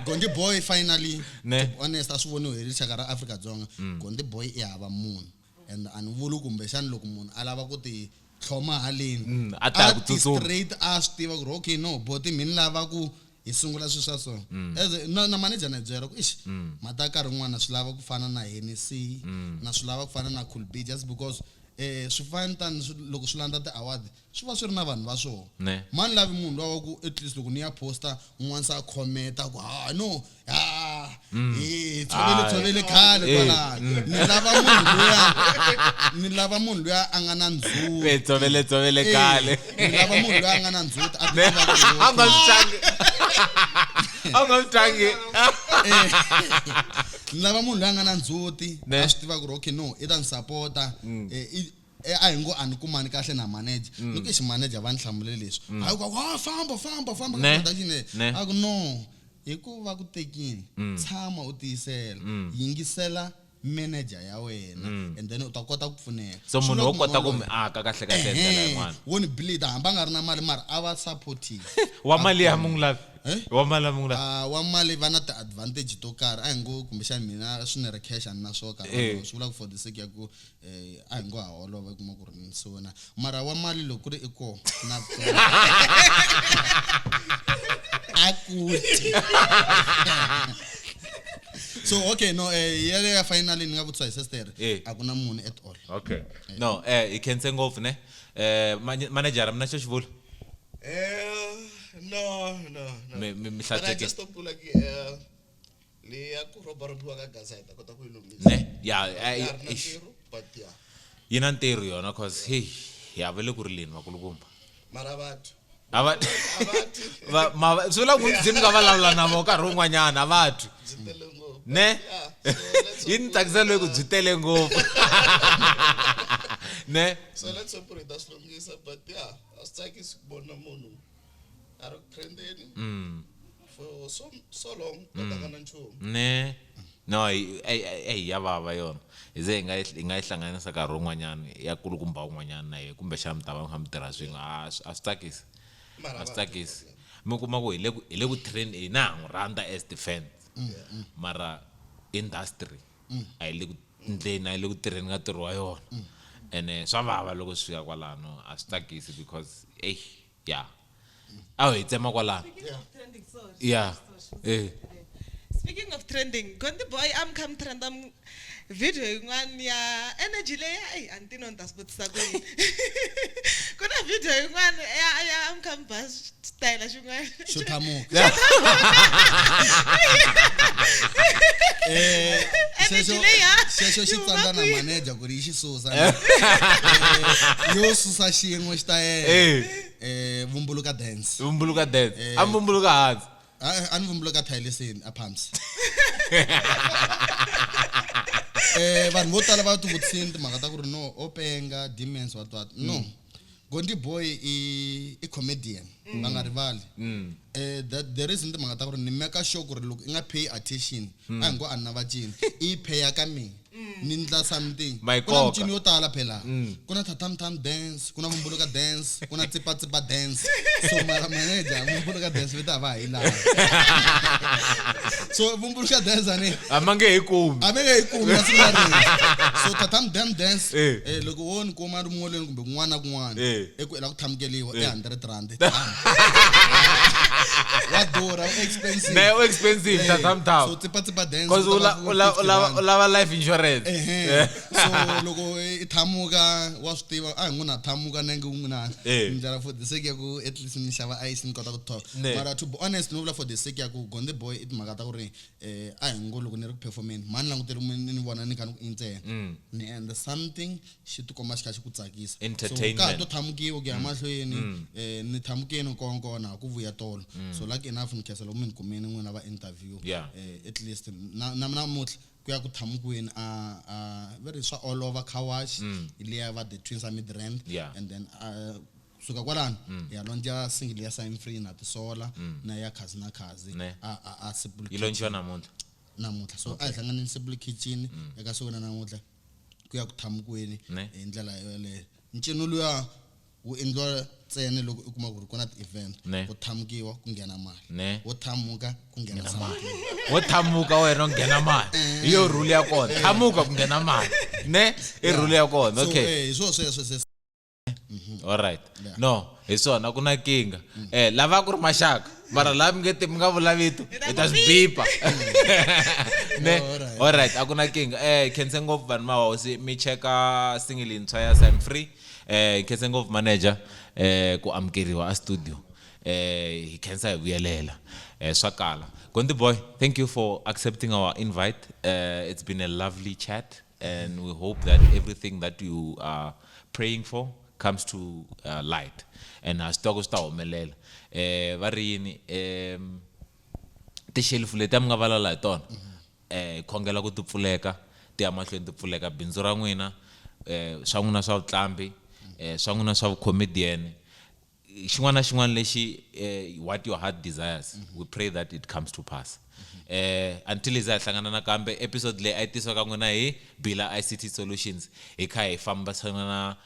Gondi Boy finally, to be honest, a swi voniwi hi rixaka ra Afrika-Dzonga. Gondi Boy i hava munhu, and a ni vuli kumbexani loko munhu a lava ku ti tlhoma haleni, A ta ku ti tsutsuma. straight a swi tiva ku ri okay, no boti, mi ni lava ku hi sungula swilo swa so. As a, na manager na byela ku ixi, mata nkarhi wun'wana swi lava ku fana na Hennessy, na swi lava ku fana na Cool B, just because swi fana tani loko swi landza ti-award swi va swi ri na vanhu va swona. Mani lavi munhu luwa wa ku at least loko ni ya posta un'wana se a commenta ku ha no, ha, tshovele, tshovele khale kwalano. Ni lava munhu luya, ni lava munhu luya a nga na ndzhuti. Tshovele, tshovele khale. Ni lava munhu luya a nga na ndzhuti, a tiva ku A nga swi tlangi. A nga swi tlangi. Ni lava munhu loyi a nga na ndzhuti, a swi tiva ku ri okay, no, i ta ni sapota. A hi ngo a ni kumani kahle na manager. Ni ku xi manager va ni hlamule leswi. Hayi ku, ha, famba, famba, famba ka production leyi. A ku no, hikuva ku tekini, tshama u tiyisela, yingisela manager ya wena, and then u ta kota ku pfuneka. So Swi munhu vula wo ku kota ku munhu mi aka kahle kahle hi ndlela yin'wana. Wo ni bleed, hambi a nga ri na mali, mara a va supportive. Wa mali ya munhu lavi? Wa mali ya munhu lavi? Wa mali va na ti-advantage to karhi. A hi ngo kumbexani mina swi ni ri cash a ni na swo karhi. Swi vula ku for the sake ya ku a hi ngo ha holova, u kuma ku ri ni so na. Mara wa mali loko ku ri i kona, na vutomi. A kuti. So okay, no, yeleyo ya finally ni nga vutisa hi sister. A ku na munhu at all. Okay. No, hi khense ngopfu ne. Manager, mina xo xi vula? No, no, no. Mi But I hlantsweke. just don't feel like, leyi ya ku robarobiwa ka Gaza hi ta kota ku yi lunghisa. Ne? Ya, Ya ri na eish. ntirho, but yeah. Yi na ntirho yona, cause hey, ya va le ku rileni vakulukumba. Mara batho. A va A va twi. Va, ma va, swi vula ku ndzi nga vulavula na vona nkarhi wun'wanyana, a va twi. Byi tele ngopfu. Ne? Yeah, so let's Yi ni hope tsakisa loko byi tele ngopfu. Ne? So let's hope hi ta swi lunghisa, but yeah, a swi tsakisi ku vona munhu a ri ku trendeni for so long, but a nga na nchumu. Ne? No, ya vava yona. Hi ze hi nga yi hlanganisa nkarhi wun'wanyana ya kulukumba wun'wanyana na yena, kumbexana mi ta va mi kha mi tirha swin'we. A swi tsakisi. Mara A swi va tsakisi. Mi kuma ku hi le ku train, hina ha n'wi rhandza as the fans. Mara industry a yi le ku ndleni, a yi le ku tirheni ka ntirho wa yona. Ene swa vava loko swi fika kwalano, a swi tsakisi because, ey, yeah. A hi tsema kwalano. Speaking of trending, sorry. Yeah. Sorry, sorry. Speaking of trending, Gondi Boy, I'm come trend am video yin'wana ya energy leyi, ey, a ni ti no ni ta swi vutisa ku yini. Ku na video yin'wana ya I'm come bus style xin'wana. Xo thamuka. Energy leyi, ha? Xexo xi Yi huma tsandza na kwihi? manager ku ri yi xi susa. Yo susa xin'we xi ta yena. Vumbuluka dance. Vumbuluka dance. A vumbuluka hansi. A ni vumbuluka thayileseni a pumps. Vanhu vo tala va ti vutisini timhaka ta ku ri no, o penga, demons, what, what. No. Gondi Boy i comedian, va nga rivali. That there is timhaka ta ku ri ni make sure ku ri loko i nga pay attention, a hi ngo a ni na va cini, i pay-a ka mina. Ni ndla something. My Ku na koka. mincino yo tala phela. Ku na tatam tam dance, ku na vumbuluka dance, ku na tsipa tsipa dance. So mara manager, vumbuluka dance vita va hi laha. So vumbuluxa dance ani A ma nge he kumi. A me nge yi kumi na siku na rin'we. So tatam dam dance, Eh. loko wo ni kuma ri molweni kumbe kun'wana na kun'wana, Eh. i ku i lava ku thamukeliwa, i R100. Wa durha, u expensive. Ne u expensive Eh, tatam tam. So tsipa tsipa dance Cause u u ta la va u la 50 u lava rand. u lava life insurance. Ehe. So loko i thamuka, wa swi tiva a hi n'wi na thamuka nenge wun'wana. Eh. Ni ndlela for the sake ya ku at least ni xava ice ni kota ku thola. Ne. Mara to be honest, ni vula for the sake ya ku Gonde Boy i timhaka ta ku ri a hi ngo loko ni ri ku performeni, mhani languteli ni vona ni kha ni ku ntsena. Ni endla something xi tikomba xi kha xi ku tsakisa. So Entertainment. ka ha to thamukiwa ku ya mahlweni, ni thamukeni konkona ku vuya tolo. So lucky enough ni khensa loko mi ni kumile n'wina va interview. Yeah. At least na namuntlha ku ya ku thamukweni a va ri swa olova car wash liya va the Twins a Midrand. Yeah. And then suka kwalano ya launcha single ya Sign Free na Tisola na ya Khazi na Khazi. Ne. A Simple Yi launchiwa Kitchen namuntlha. namuntlha. So a hi hlanganeni Simple Kitchen eka siku ra namuntlha ku ya ku thamukweni Ne. hi ndlela yoleyo. Ncino luya wu endliwa ntsena loko u kuma ku ri ku na ti-event. Ne. Ku thamukiwa ku nghena mali. Ne. Wo thamuka ku nghena mali. Wo thamuka wena u nghena mali. Hi yo rule ya kona. Thamuka ku nghena mali. Ne? I rule ya kona. So, Okay. hi swona sweswo sweswo. All right. Yeah. No, hi swona ku na kinga. Lava ku ri maxaka, mara lava mi nge ti mi nga vula vito, hi ta swi bipa. Ne? Alright. All right, a ku na kinga. Khense ngopfu vanhu va hosi, mi cheka single yintshwa ya Sam Free. Khense ngopfu manager ku amukeriwa a studio. Hi khensa hi vuyelela. Swa kala. Gondi Boy, thank you for accepting our invite. It's been a lovely chat, and we hope that everything that you are praying for comes to light. And ha swi tiva ku swi ta humelela. Va ri yini? Tixelufu leti a mi nga vulavula hi tona, hi khongela ku ti pfuleka, ti ya mahlweni ti pfuleka. Bindzu ra n'wina, swa n'wina swa vuqambi, swa n'wina swa vucomedian, xin'wana na xin'wana lexi what your heart desires, we pray that it comes to pass. Until hi za hi hlangana nakambe, episode leyi a yi tisiwa ka n'wina hi Bila ICT Solutions, hi kha hi fambisana na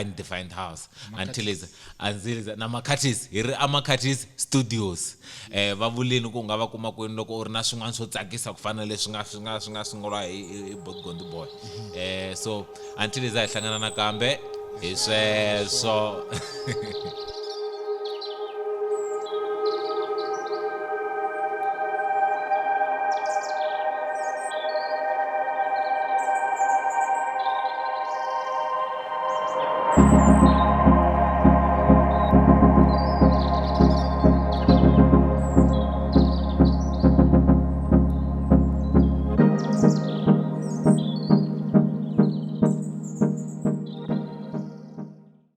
Undefined House. Until hi za, until hi za, na Makhathisi, hi ri aMakhathisi Studios. Va vulini ku u nga va kuma kwini loko u ri na swin'wana swo tsakisa ku fana na leswi swi nga sunguriwa hi Bot Gondi Boy. So until hi za hi hlangana nakambe, hi sweswo.